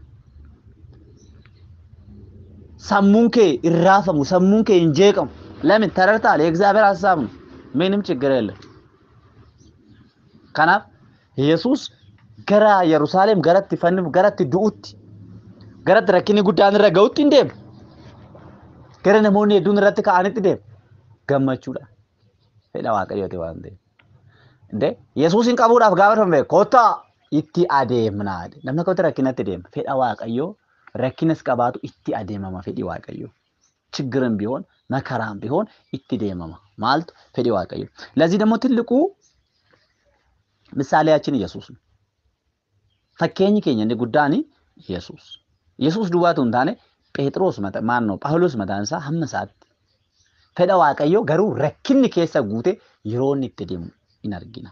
[SPEAKER 1] Sammuun kee hin raafamu, sammuun kee hin jeeqamu. ለምን? ተረድተሃል። የእግዚአብሔር ሀሳብ ነው። ምንም ችግር የለም። Kanaaf Yesuus gara Yerusaalem garatti fannifu garatti du'utti garatti rakkinni guddaan irra ga'utti hin deemu. Gara namoonni hedduun irratti ka'anitti deema. Gammachuudha. Fedha Waaqayyooti waan ta'eef. Indee Yesuusin qabuudhaaf gaafa dhufame kottaa itti adeemnaa. Namni akkamitti rakkinatti deema? Fedha Waaqayyoo rakkinas qabaatu itti adeemama fedhi Waaqayyoo. ችግርም ቢሆን መከራም ቢሆን itti deemama maaltu fedhi Waaqayyoo። ለዚህ ደግሞ ትልቁ ምሳሌያችን ኢየሱስ ነው። Fakkeenyi keenya inni guddaan Yesuus. Yesuus duwwaatu hin taane Phexros maal ነው Phaawulos mataan isaa hamma isaatti fedha Waaqayyoo garuu rakkinni keessa guute yeroo inni itti deemu in argina.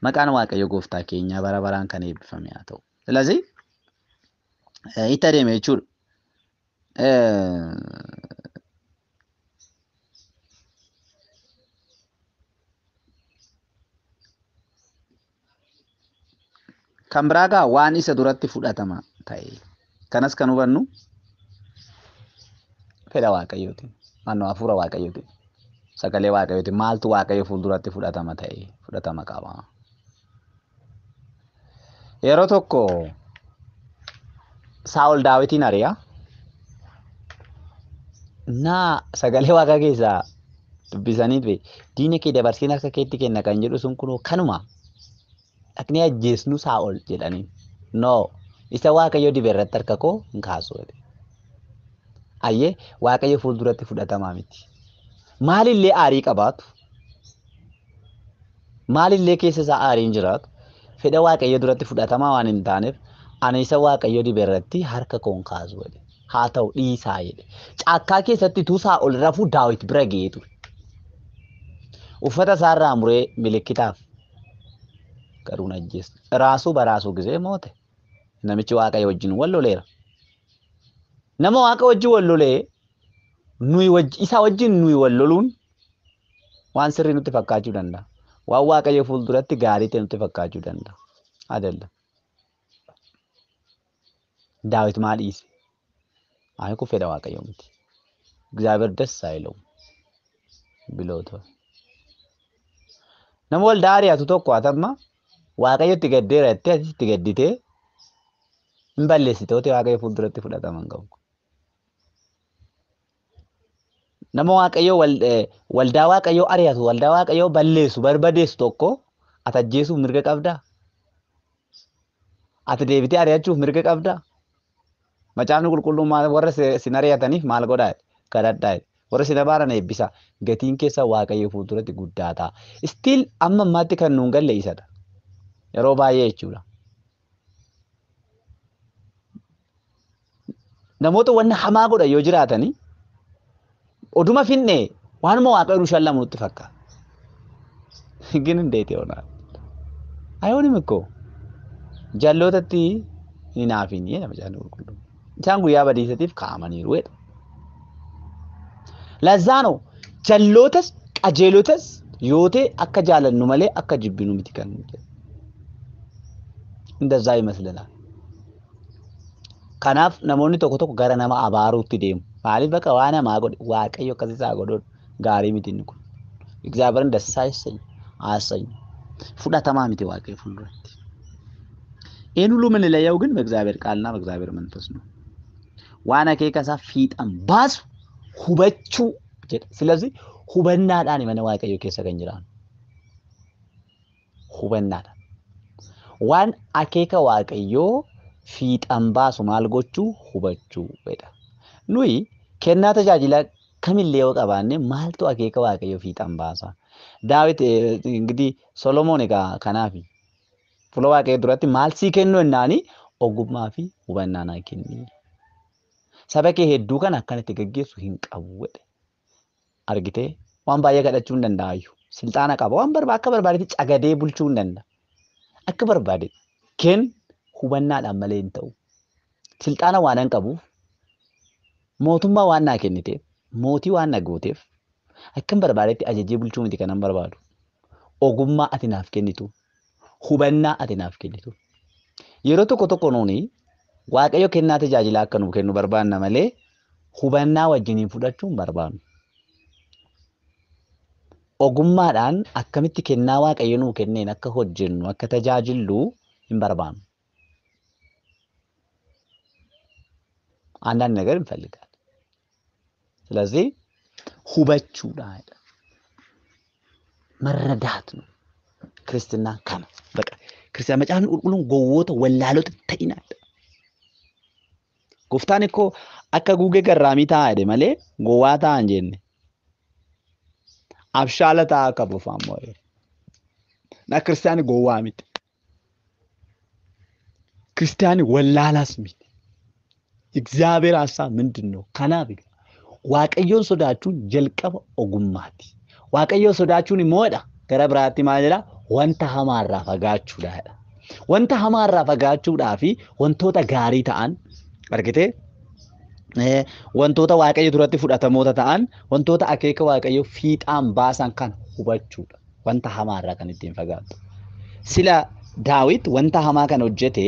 [SPEAKER 1] Maqaan Waaqayyoo gooftaa keenyaa bara baraan kan eebbifame haa ta'u. ስለዚህ itti adeeme jechuudha. Kan biraa gaa waan isa duratti fudhatama ta'e. Kanas kan hubannu fedha Waaqayyootiin, naannoo hafuura Waaqayyootiin, sagalee Waaqayyootiin maaltu Waaqayyo fuulduratti fudhatama ta'e fudhatama qaba. Yeroo tokko Saa'ol Daawitiin ari'a. Naa sagalee Waaqaa keessaa dubbisanii ture diina kee dabarseen harka keetti kenna kan jedhu sun kunoo kanuma dhaqnee ajjeesnu Saa'ol jedhanii. No, isa Waaqayyo dibe irratti harka koo hin kaasu jedhe. Ayyee Waaqayyo fuulduratti fudhatamaa miti. Maalillee aarii qabaatu, maalillee keessa isaa aariin jiraatu, fedha Waaqayyo duratti fudhatamaa waan hin taaneef ani isa Waaqayyo dibe irratti harka koo hin kaasu jedhe. Haa ta'u dhiisaa jedhe. Caakkaa keessatti utuu Saa'ol rafuu Daawit bira ga'ee ture. Uffata isaarraa muree milikkitaaf garuu hin ajjeesne. Raasuu baraasuu gisee moote. Namichi Waaqayyo wajjin wal loleera. Nama Waaqa wajjin wal lolee nuyi isa wajjin nuyi wal loluun waan sirrii nutti fakkaachuu danda'a. Waan Waaqayyo fuulduratti gaarii ta'e nutti fakkaachuu danda'a. Adalla. Daawit maal dhiise? Ani kun fedha Waaqayyoo miti. እግዚአብሔር ደስ አይለውም ብሎት Nama waldaa ari'atu tokko atamma Waaqayyo itti gaddeera jettee ati itti gadditee hin balleessitooti Waaqayyo fuulduratti fudhatama hin qabu. Nama Waaqayyo waldaa Waaqayyoo ari'atu, waldaa Waaqayyoo balleessu, barbadeessu tokko ati ajjeesuuf mirga qabdaa? Ati deebitee ari'achuuf mirga qabdaa? Macaafni qulqulluun maal warra sin ari'ataniif maal godhaa? Kadhadhaa. Warra sin abaaran eebbisa. Gatiin keessa Waaqayyo fuulduratti guddaa ta'a. Still amma ammaatti kan nuun galle isadha. Yeroo baay'ee jechuudha. Namoota wanna hamaa godhan yoo jiraatanii oduma finne waanuma Waaqayyo nu shallamu nutti fakkaata. ግን እንዴት ይሆናል? አይሆንም እኮ jallootatti hin haafin jedha Macaafni Qulqulluun. Isaan guyyaa badiisatiif kaa'amaniiru jedha. ለዛ ነው jalootas qajeelotas yoo ta'e akka jaalannu malee akka jibbinu miti kan nuti jedhu. እንደዛ ይመስለናል። Kanaaf namoonni tokko tokko gara nama abaaruutti deemu. Maaliif bakka waan hamaa godhe Waaqayyo akkas isaa godhuun gaarii miti inni kun. እግዚአብሔርን ደስ አያሰኝም አያሰኝም። fudhatamaa miti Waaqayyo fuulduratti. ይህን ሁሉ የምንለየው ግን በእግዚአብሔር ቃልና በእግዚአብሔር መንፈስ ነው። Waan akeeka isaa fiixan baasu hubachuu jedha. Silasi hubannaadhaan mana Waaqayyoo keessa kan jiraannu. Hubannaadhaan. Waan akeeka Waaqayyoo fiixan baasu maal gochuu hubachuu jedha. Nuyi kennaa tajaajilaa kamillee yoo qabaanne maaltu akeeka Waaqayyoo fiixan baasa? Daawit እንግዲህ Solomoon egaa kanaafi fuula Waaqayyoo duratti maal sii kennu jennaani ogummaa fi hubannaa naa kenni. Saba kee hedduu kana akkanatti gaggeessu hin qabu jedhe. Argitee waan baay'ee kadhachuu hin danda'ayyu. Silxaana qaba waan barbaade akka barbaadetti cagadee bulchuu hin danda'a. Akka barbaade kenn hubannaadhaan malee hin ta'u. Silxaana waan hin qabuuf mootummaa waan naa kenniteef mootii waan na gooteef akkan barbaadetti ajajee bulchuu miti kanan barbaadu. Ogummaa ati naaf kennitu, hubannaa ati naaf kennitu. Yeroo tokko tokko nuuni Waaqayyo kennaa tajaajilaa akka nuu kennu barbaanna malee hubannaa wajjiniin fudhachuu hin barbaannu. Ogummaadhaan akkamitti kennaa Waaqayyo nuu kenneen akka hojjennu akka tajaajillu hin barbaannu. አንዳንድ ነገር እንፈልጋለን። ስለዚህ hubachuudha መረዳት ነው። ክርስትና kana በቃ ክርስቲያን macaafni qulqulluun gowwoota wallaalota ta'inaadha. Gooftaan ikkoo akka gugee garraamii ta'a jedhe malee gowwaa ta'a hin jenne. Abshaala ta'a akka bofaa immoo. Na kiristaanni gowwaa miti. Kiristaanni wallaalaas miti. እግዚአብሔር ሀሳብ ምንድን ነው? Kanaaf Waaqayyoon sodaachuun jalqaba ogummaati. Waaqayyoon sodaachuun immoodha. Gara biraatti maal jedhaa? Wanta hamaarraa fagaachuudha. Wanta hamaarraa fagaachuudhaa fi wantoota gaarii ta'an argitee wantoota Waaqayyo duratti fudhatamoota ta'an wantoota akeeka Waaqayyo fiixaan baasan kan hubachuudha. Wanta hamaarraa kan ittiin fagaattu. Sila Daawit wanta hamaa kan hojjete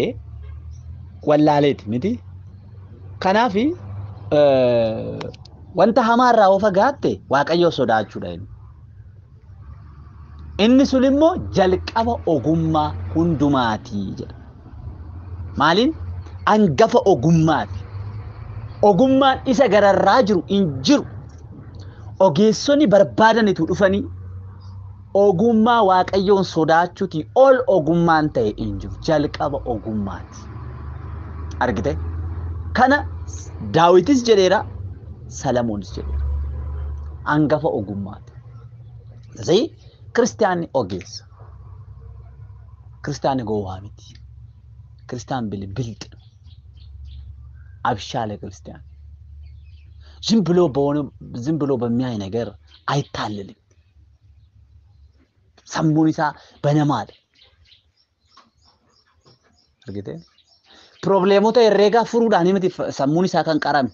[SPEAKER 1] wallaaleeti miti. Kanaaf wanta hamaarraa yoo fagaatte Waaqayyo sodaachuudha inni. Inni sun immoo jalqaba ogummaa hundumaati jedha. Maaliin? Hangafa ogummaati. Ogummaan isa gararraa jiru hin jiru. Ogeessonni barbaadanitu dhufanii ogummaa Waaqayyoon sodaachuutii ol ogummaan ta'e hin jiru. Jalqaba ogummaati. Argite? Kana Daawitis jedheera, Salamoonis jedheera. Hangafa ogummaati. ስለዚህ ክርስቲያን ogeessa. ክርስቲያን gowwaa miti. ክርስቲያን ብልጥ ነው። አብሻለ ክርስቲያን ዝም ብሎ በሆነ ዝም ብሎ በሚያይ ነገር አይታለልም። sammuun isaa banamaadha. Argitee? Probleemota herreegaa furuudhaan miti sammuun isaa kan qarame.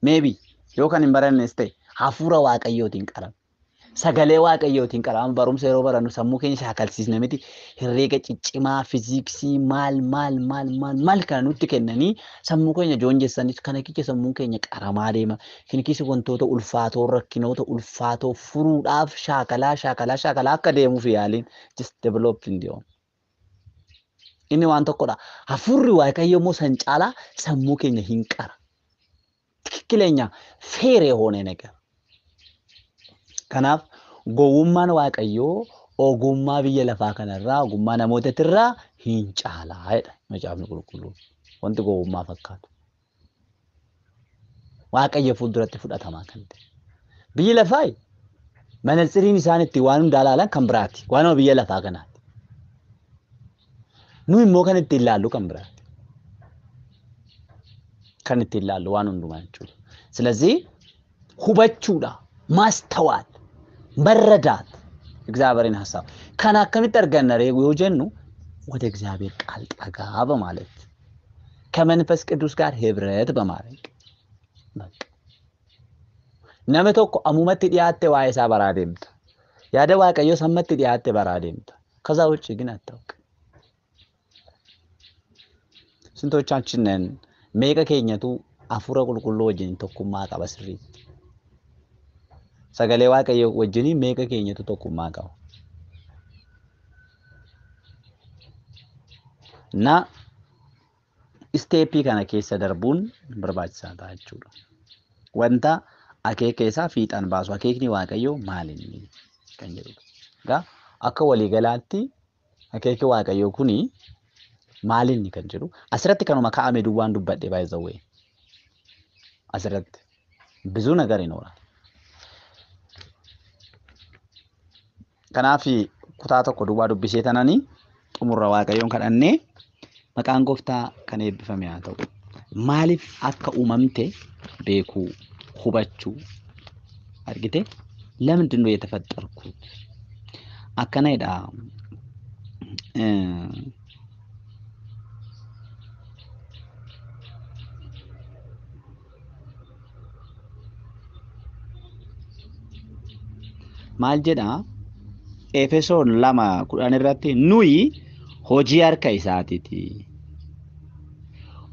[SPEAKER 1] Maybe yoo kan hin barannes ta'e hafuura Waaqayyootiin qarame. Sagalee Waaqayyootiin qarame. Barumsa yeroo barannu sammuu keenya shaakalsiisna miti herreega ciccimaa fiiziksii maal maal maal maal maal kana nutti kennanii sammuu keenya joonjessanii kana keessa sammuun keenya qaramaa deema. Kana keessa wantoota ulfaatoo rakkinoota ulfaatoo furuudhaaf shaakalaa shaakalaa shaakalaa akka deemuuf yaaliin just develop in the own. Inni waan tokkodha. Hafuurri Waaqayyoo immoo san caalaa sammuu keenya hin qara. ትክክለኛ fair የሆነ ነገር Kanaaf gowwummaan Waaqayyoo ogummaa biyya lafaa kanarraa ogummaa namootatirraa hin caalaa jedha macaafni qulqulluun. Wanti gowwummaa fakkaatu. Waaqayyo fuulduratti fudhatamaa kan ta'e. Biyyi lafaa manatsiriin isaan itti waan hundaa ilaalan kan biraati. Waanuma biyya lafaa kanaati. Nu immoo kan ittiin ilaallu kan biraati. Kan ittiin ilaallu waan hundumaa jechuudha. ስለዚህ hubachuudha ማስተዋል መረዳት እግዚአብሔርን ሐሳብ kana akkamitti arganna ree yoo jennu ወደ እግዚአብሔር ቃል ጠጋ በማለት ከመንፈስ ቅዱስ ጋር ህብረት በማድረግ በቃ nama tokko ammumatti dhiyaatte waa'ee isaa baraa deemta. Yaada Waaqayyoo sammatti dhiyaatte baraa deemta. ከዛ ውጭ ግን አታውቅም። ስንቶቻችን ነን meeqa keenyatu hafuura qulqulluu wajjin tokkummaa qaba sirriitti? Sagalee Waaqayyoo wajjin meeqa keenyatu tokkummaa qaba? እና isteeppii kana keessa darbuun barbaachisaa ta'a jechuudha. Wanta Akeeka isaa fiixaan baasu. Akeekni Waaqayyoo maalinni kan jedhudha. Egaa akka waliigalaatti akeekni Waaqayyoo kuni maalinni kan jedhu asirratti kanuma kaa'ame duwwaan dubbadhe by the way. Asirratti ብዙ ነገር ይኖራል። Kanaaf kutaa tokko duwwaa dubbisee tananii xumurra Waaqayyoon kadhannee maqaan gooftaa kan eebbifame haa ta'u. Maaliif akka uumamte beekuu hubachuu argite ለምንድን ነው የተፈጠርኩት? Akkana jedha. Maal jedha? Efesoon 2:10 irratti nuyi hojii harka isaatiiti.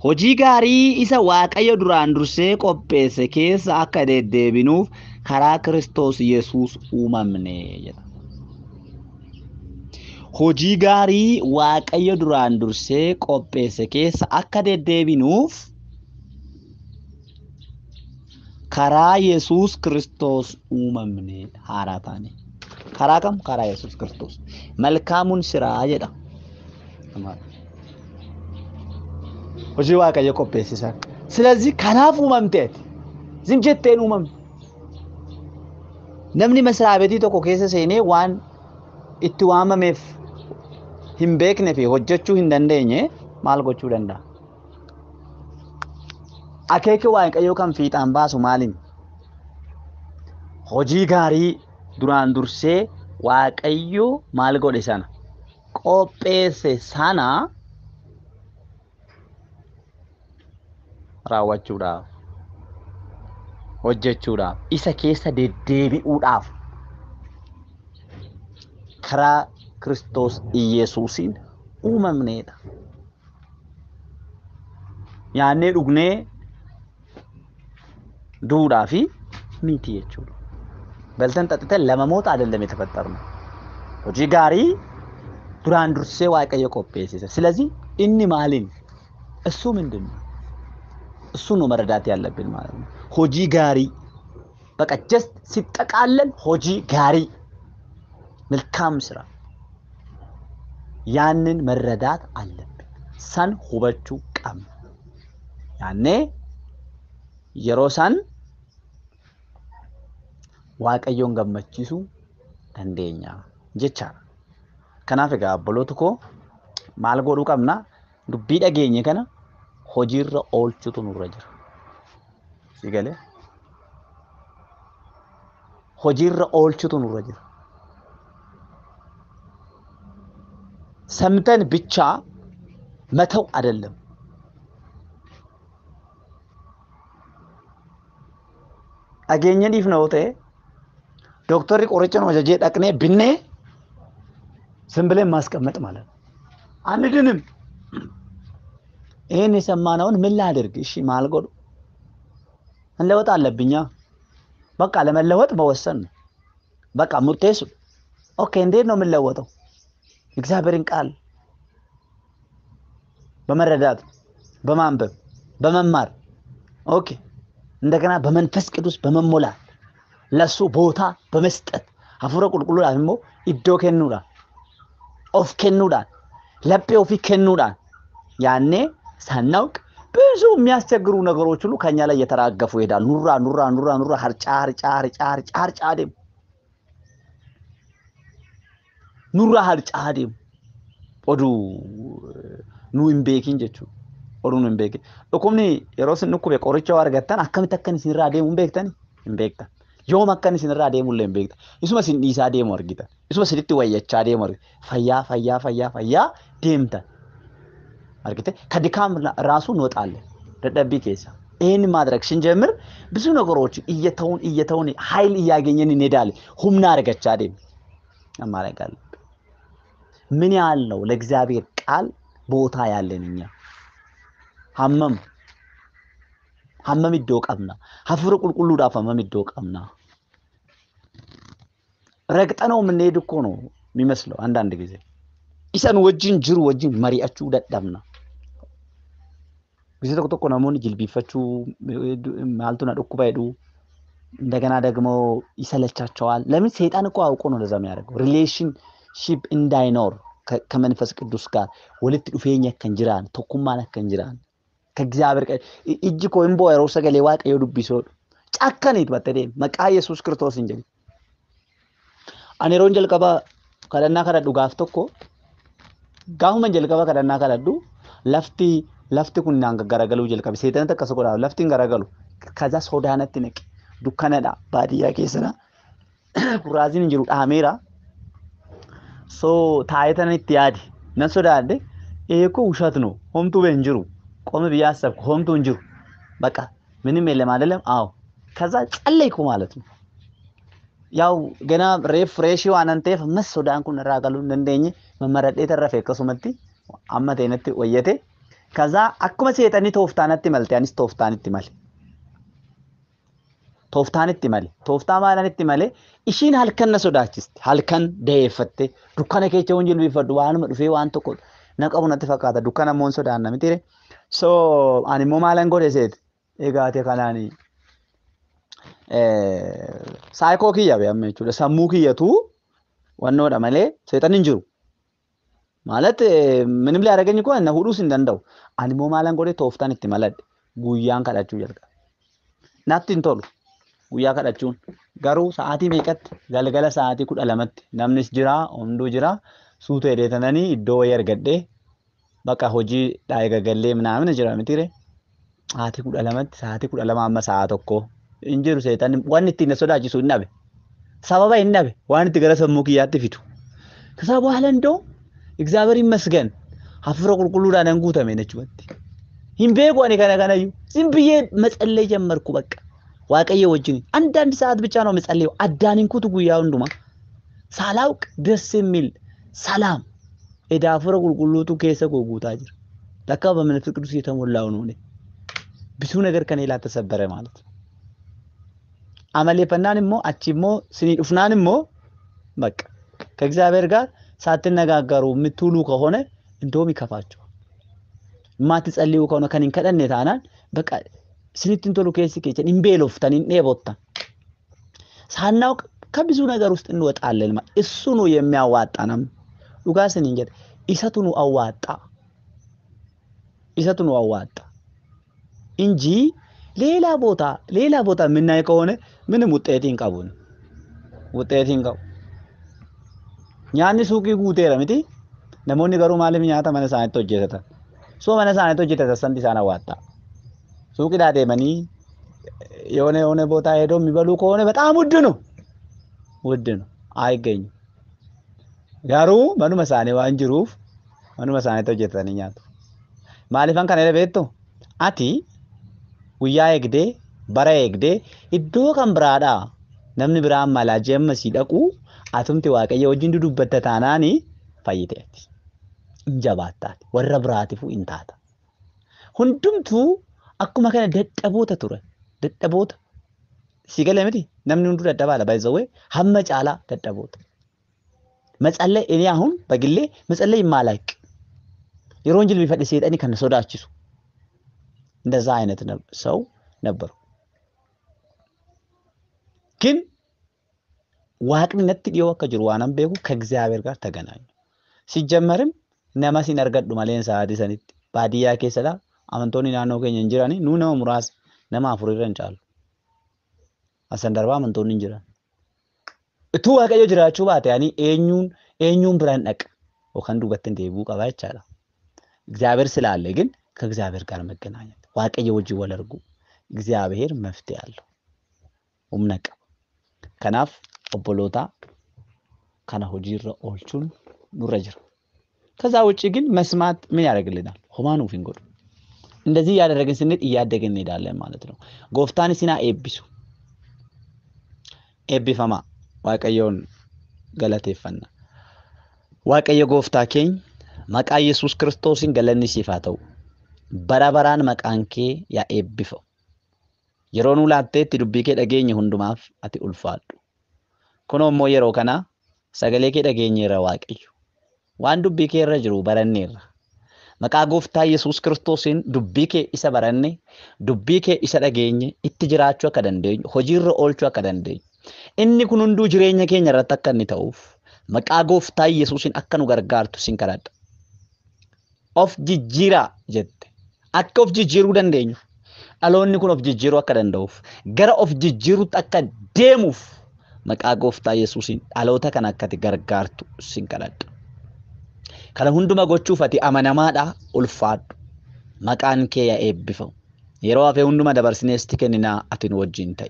[SPEAKER 1] Hojii gaarii isa Waaqayyo duraan dursee qopheesse keessa akka deddeebinuuf karaa Kiristoos Yesuus uumamne jedha. Hojii gaarii Waaqayyo duraan dursee qopheesse keessa akka deddeebinuuf karaa Yesuus Kiristoos uumamne haaraa taane. Karaa kam? Karaa Yesuus Kiristoos. Malkaamuun siraa jedha. Hojii Waaqayyo qopheessisan. ስለዚህ kanaaf uumamteeti. Zim jetteen uumamte. Namni መስሪያ beetii tokko keessa seenee waan itti waamameef hin beekne fi hojjechuu hin dandeenye maal gochuu danda'a? Akeekni Waaqayyoo kan fiixaan baasu maaliin? Hojii gaarii duraan dursee Waaqayyo maal godhe sana qopheesse sana raawwachuudhaaf hojjechuudhaaf isa keessa deddeebi'uudhaaf karaa Kiristoos Iyesuusiin uumamneedha. Nyaannee dhugnee duudhaa fi miti jechuudha. በልተን ጠጥተን ለመሞት አይደለም የተፈጠርነው። Hojii gaarii duraan dursee Waaqayyo qopheessise. ስለዚህ inni maaliin እሱ ምንድን ነው? እሱ ነው መረዳት ያለብን ማለት ነው። Hojii gaarii በቃ just ሲጠቃለል hojii gaarii መልካም ስራ ያንን መረዳት አለብን። San hubachuu qabna. ያኔ yeroo san Waaqayyoon gammachiisuu dandeenya jechaadha. Kanaaf egaa obboloota koo maal godhuu qabna? Dubbii dhageenye kana hojiirra oolchuutu nurra jira. Si galee? Hojiirra oolchuutu nurra jira. ሰምተን ብቻ መተው አይደለም። Dhageenye dhiifna yoo ta'e ዶክተሪ qoricha nu ajajee dhaqnee binnee ዝም ብለን ማስቀመጥ ማለት ነው። አንድንም። ይሄን የሰማነውን ምን ላድርግ? እሺ ማል godhu መለወጥ አለብኛ። በቃ ለመለወጥ መወሰን ነው። በቃ murteessu። Okay፣ እንዴት ነው የምንለወጠው? እግዚአብሔርን ቃል በመረዳት በማንበብ በመማር okay፣ እንደገና በመንፈስ ቅዱስ በመሞላት ለሱ ቦታ በመስጠት hafuura qulqulluudhaaf immoo iddoo kennuudhaan of kennuudhaan laphee ofii kennuudhaan ያኔ ሳናውቅ ብዙ የሚያስቸግሩ ነገሮች ሁሉ ከኛ ላይ እየተራገፉ ይሄዳሉ። Nurraa nurraa nurraa nurraa harcaa harcaa harcaa harcaa harcaa deemu. Nurraa harcaa deemu. Oduu nu hin beekin jechuudha. Oduu nu hin beekin. Dhukkubni yeroo isin dhukkube qoricha yoo argattan akkamitti akka isin irraa deemu hin beektani? Hin beektan. Yoom akka isin irraa deemu illee hin beektan. Isuma isin dhiisaa deemu argitan. Isuma isinitti wayyachaa deemu argitan. Fayyaa fayyaa fayyaa fayyaa deemtan. Argite ከድካም ራሱ እንወጣለን dadhabbii keessa። ይህን ማድረግ ስንጀምር ብዙ ነገሮች እየተውን እየተውን ኃይል እያገኘን እንሄዳለን። Humna argachaa deemna ማድረግ አለብን። ምን ያህል ነው ለእግዚአብሔር ቃል ቦታ ያለን እኛ? Hammam hammam iddoo qabna? Hafuura qulqulluudhaaf hammam iddoo qabna? ረግጠነው የምንሄድ እኮ ነው የሚመስለው አንዳንድ ጊዜ። Isan wajjin jiru wajjin mari'achuu dadhabna. Gisee tokko tokko namoonni jilbiiffachuu maaltu na dhukkuba jedhu እንደገና ደግሞ ይሰለቻቸዋል። ለምን? ሰይጣን እኮ አውቆ ነው እንደዛ የሚያደርገው። Relationship እንዳይኖር ከመንፈስ ቅዱስ ጋር walitti dhufeenya akka hin jiraanne, tokkummaan akka hin jiraanne, ከእግዚአብሔር ጋር ijji koo hin boo'a yeroo sagalee Waaqayyoo dubbisuudha. Cakkaniit batte deemi maqaa Yesuus Kiristoos hin jedhin. Ani yeroon jalqaba kadhannaa kadhadhu gaaf tokko gaafuma jalqaba kadhannaa kadhadhu lafti kun naan garagaluu jalqabe. Seexanatti akkas godhaa lafti hin garagalu. ከዛ sodaanatti naqe. Dukkanadha, baadiyyaa keessadha. Kuraaziin hin jiru, dhaameera. So taa'ee tanan itti yaade nan sodaadhe. Eekoo ውሸት ነው homtuu hin jiru ቆም ብዬ አሰብኩ። Homtuu hin jiru በቃ ምንም የለም አይደለም። አዎ ከዛ ጸለይኩ ማለት ነው። ያው ገና fresh waanan ta'eef ammas sodaan kun irraa galuu hin dandeenye mammaradhee tarrafe akkasumatti amma ta'e natti wayyate. ከዛ akkuma seexanni tooftaanatti malte anis tooftaanitti male. Tooftaanitti male. Tooftaa maalanitti male? Ishiin halkan na sodaachisti. Halkan da'eeffatte dukkana keessa waan jilbiifadhu waanuma dhufee waan tokko na qabu natti fakkaata. Dukkana immoo hin sodaanna mitiire. So ani immoo maalan godhe seete? Egaate kanaani saayikoo kiyya be amma jechuudha. Sammuu kiyyatu wannoodha malee seexanni hin jiru. ማለት ምንም ሊያደርገኝ እኮ na hudhuus hin danda'u. Ani immoo maalan godhe? Tooftaan itti maladhe. Guyyaan kadhachuu jalqabe. Natti hin tolu guyyaa kadhachuun. Garuu sa'aatii meeqatti? Galgala sa'aatii 12tti namnis jira, hunduu jira. Suuta jedhee tananii iddoo wayii argadhee bakka hojii eegagallee ምናምን jira mitiire. Sa'aatii 12tti, sa'aatii 12 amma sa'a 1 hin jiru seexanni wanni ittiin na sodaachisu hin dhabe. Sababa hin dhabe waan itti gara sammuu kiyyaatti fidu. ከዛ በኋላ እንደው እግዚአብሔር ይመስገን hafuura qulqulluudhaan nan guutame jechuudha. Hin beeku ani kana kanayyuu ዝም ብዬ መጸለይ ጀመርኩ። በቃ Waaqayyo wajjin አንዳንድ ሰዓት ብቻ ነው የምጸልየው። Addaan hin kutu guyyaa hundumaa ሳላውቅ ደስ የሚል ሰላም eda hafuura qulqulluutu keessa koo guutaa jira. ለካ በመንፈስ ቅዱስ የተሞላው ነው እኔ። ብዙ ነገር ከኔ ላይ ተሰበረ ማለት ነው። Amaleeffannaan immoo achi immoo sinii dhufnaan immoo በቃ ከእግዚአብሔር ጋር ሳትነጋገሩ የምትውሉ ከሆነ እንደውም ይከፋቸዋል። የማትጸልዩ ከሆነ kan hin kadhanne taanaan በቃ isinitti hin tolu keessi keessan hin beeloftan, hin dheebottan. ሳናውቅ ከብዙ ነገር ውስጥ እንወጣለን። እሱ ነው የሚያዋጣንም። Dhugaa isiniin jedha isatu nu awwaaxa. Isatu nu awwaaxa እንጂ ሌላ ቦታ የምናይ ከሆነ ምንም ውጤት hin qabu. ውጤት hin qabu. Nyaanni suuqii guuteera miti. Namoonni garuu maaliif nyaata mana isaaniitti hojjetatan? Soo mana isaaniitti hojjetatan santi isaan awwaata. Suuqiidhaa deemanii የሆነ የሆነ ቦታ ሄዶ የሚበሉ ከሆነ በጣም ውድ ነው፣ ውድ ነው፣ አይገኝም። Garuu manuma isaanii waan jiruuf manuma isaaniitti hojjetanii nyaatu. Maaliifan kana jedhe beektu? Ati guyyaa eegdee bara eegdee iddoo kan biraadhaa namni biraan malaa jeemma sii dhaqu atumti Waaqayyo wajjin dudubbatta taanaani fayyiteeti. Hin jabaattaati. Warra biraatiifuu hin taata. Hundumtuu akkuma kana dadhaboota turan. Dadhaboota. Si galee miti? Namni hunduu dadhabaadha. By the way, hamma caalaa dadhaboota. መጸለይ እኔ አሁን በግሌ መጸለይ የማላቅ yeroon jilbiifadhe seexanni kan na sodaachisu እንደዛ አይነት ሰው ነበሩ። ግን Waaqni natti dhiyoo akka jiru waanan beeku ከእግዚአብሔር ጋር ተገናኙ። ሲጀመርም nama sin argadhu malee sa'aatii sanitti baadiyyaa keessadha. Amantoonni naannoo keenya hin jirani. Nuu nama muraasa, nama afur irra hin caalu. Asan darbaa amantoonni hin jiran. Utuu Waaqayyo jiraachuu baate ani eenyuun eenyuun biraan dhaqa yookaan duubatti hin deebi'uu qaba jechaadha. እግዚአብሔር ስላለ ግን ከእግዚአብሔር ጋር መገናኘት Waaqayyo wajjin wal arguu እግዚአብሔር መፍትሄ አለው። Humna qaba. Kanaaf obboloota kana hojiirra oolchuun nurra jira. ከዛ ውጭ ግን መስማት ምን ያደርግልናል? Homaa nuuf hin godhu. እንደዚህ እያደረግን ስንሄድ እያደግን እንሄዳለን ማለት ነው። Gooftaan isin haa eebbisu. Eebbifamaa. Waaqayyoon galateeffanna. Waaqayyo gooftaa keenya maqaa Yesuus Kiristoosiin galanni siif haa ta'u. Bara baraan maqaan kee yaa eebbifamu. Yeroo nu laatteetti dubbii kee dhageenye hundumaaf ati ulfaadhu. Kunoo immoo yeroo kana sagalee kee dhageenyeerra Waaqayyo. Waan dubbii kee irra jiru baranneerra. Maqaa gooftaa Yesuus Kiristoosiin dubbii kee isa baranne, dubbii kee isa dhageenye itti jiraachuu akka dandeenyu, hojiirra oolchuu akka dandeenyu. Inni kun hunduu jireenya keenya irratti akka inni ta'uuf maqaa gooftaa Yesuusiin akka nu gargaartu sin kadhadha. Of jijjiiraa jette. Akka of jijjiiruu dandeenyu. Dhaloonni kun of jijjiiruu akka danda'uuf, gara of jijjiiruutti akka deemuuf maqaa gooftaa Yesuusiin dhaloota kana akka ati gargaartu sin kadhadha. Kana hunduma gochuuf ati amanamaadha, ulfaadhu. Maqaan kee yaa eebbifamu. Yeroo hafee hunduma dabarsinee sitti kenninaa ati nu wajjin ta'i.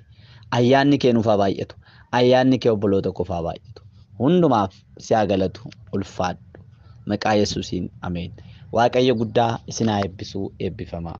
[SPEAKER 1] Ayyaanni kee nuuf haa baay'atu. Ayyaanni kee obboloota koof haa baay'atu. Hundumaaf si haa galatu, ulfaadhu. Maqaa Yesuusiin ameen. Waaqayyo guddaa isin haa eebbisu, eebbifamaa.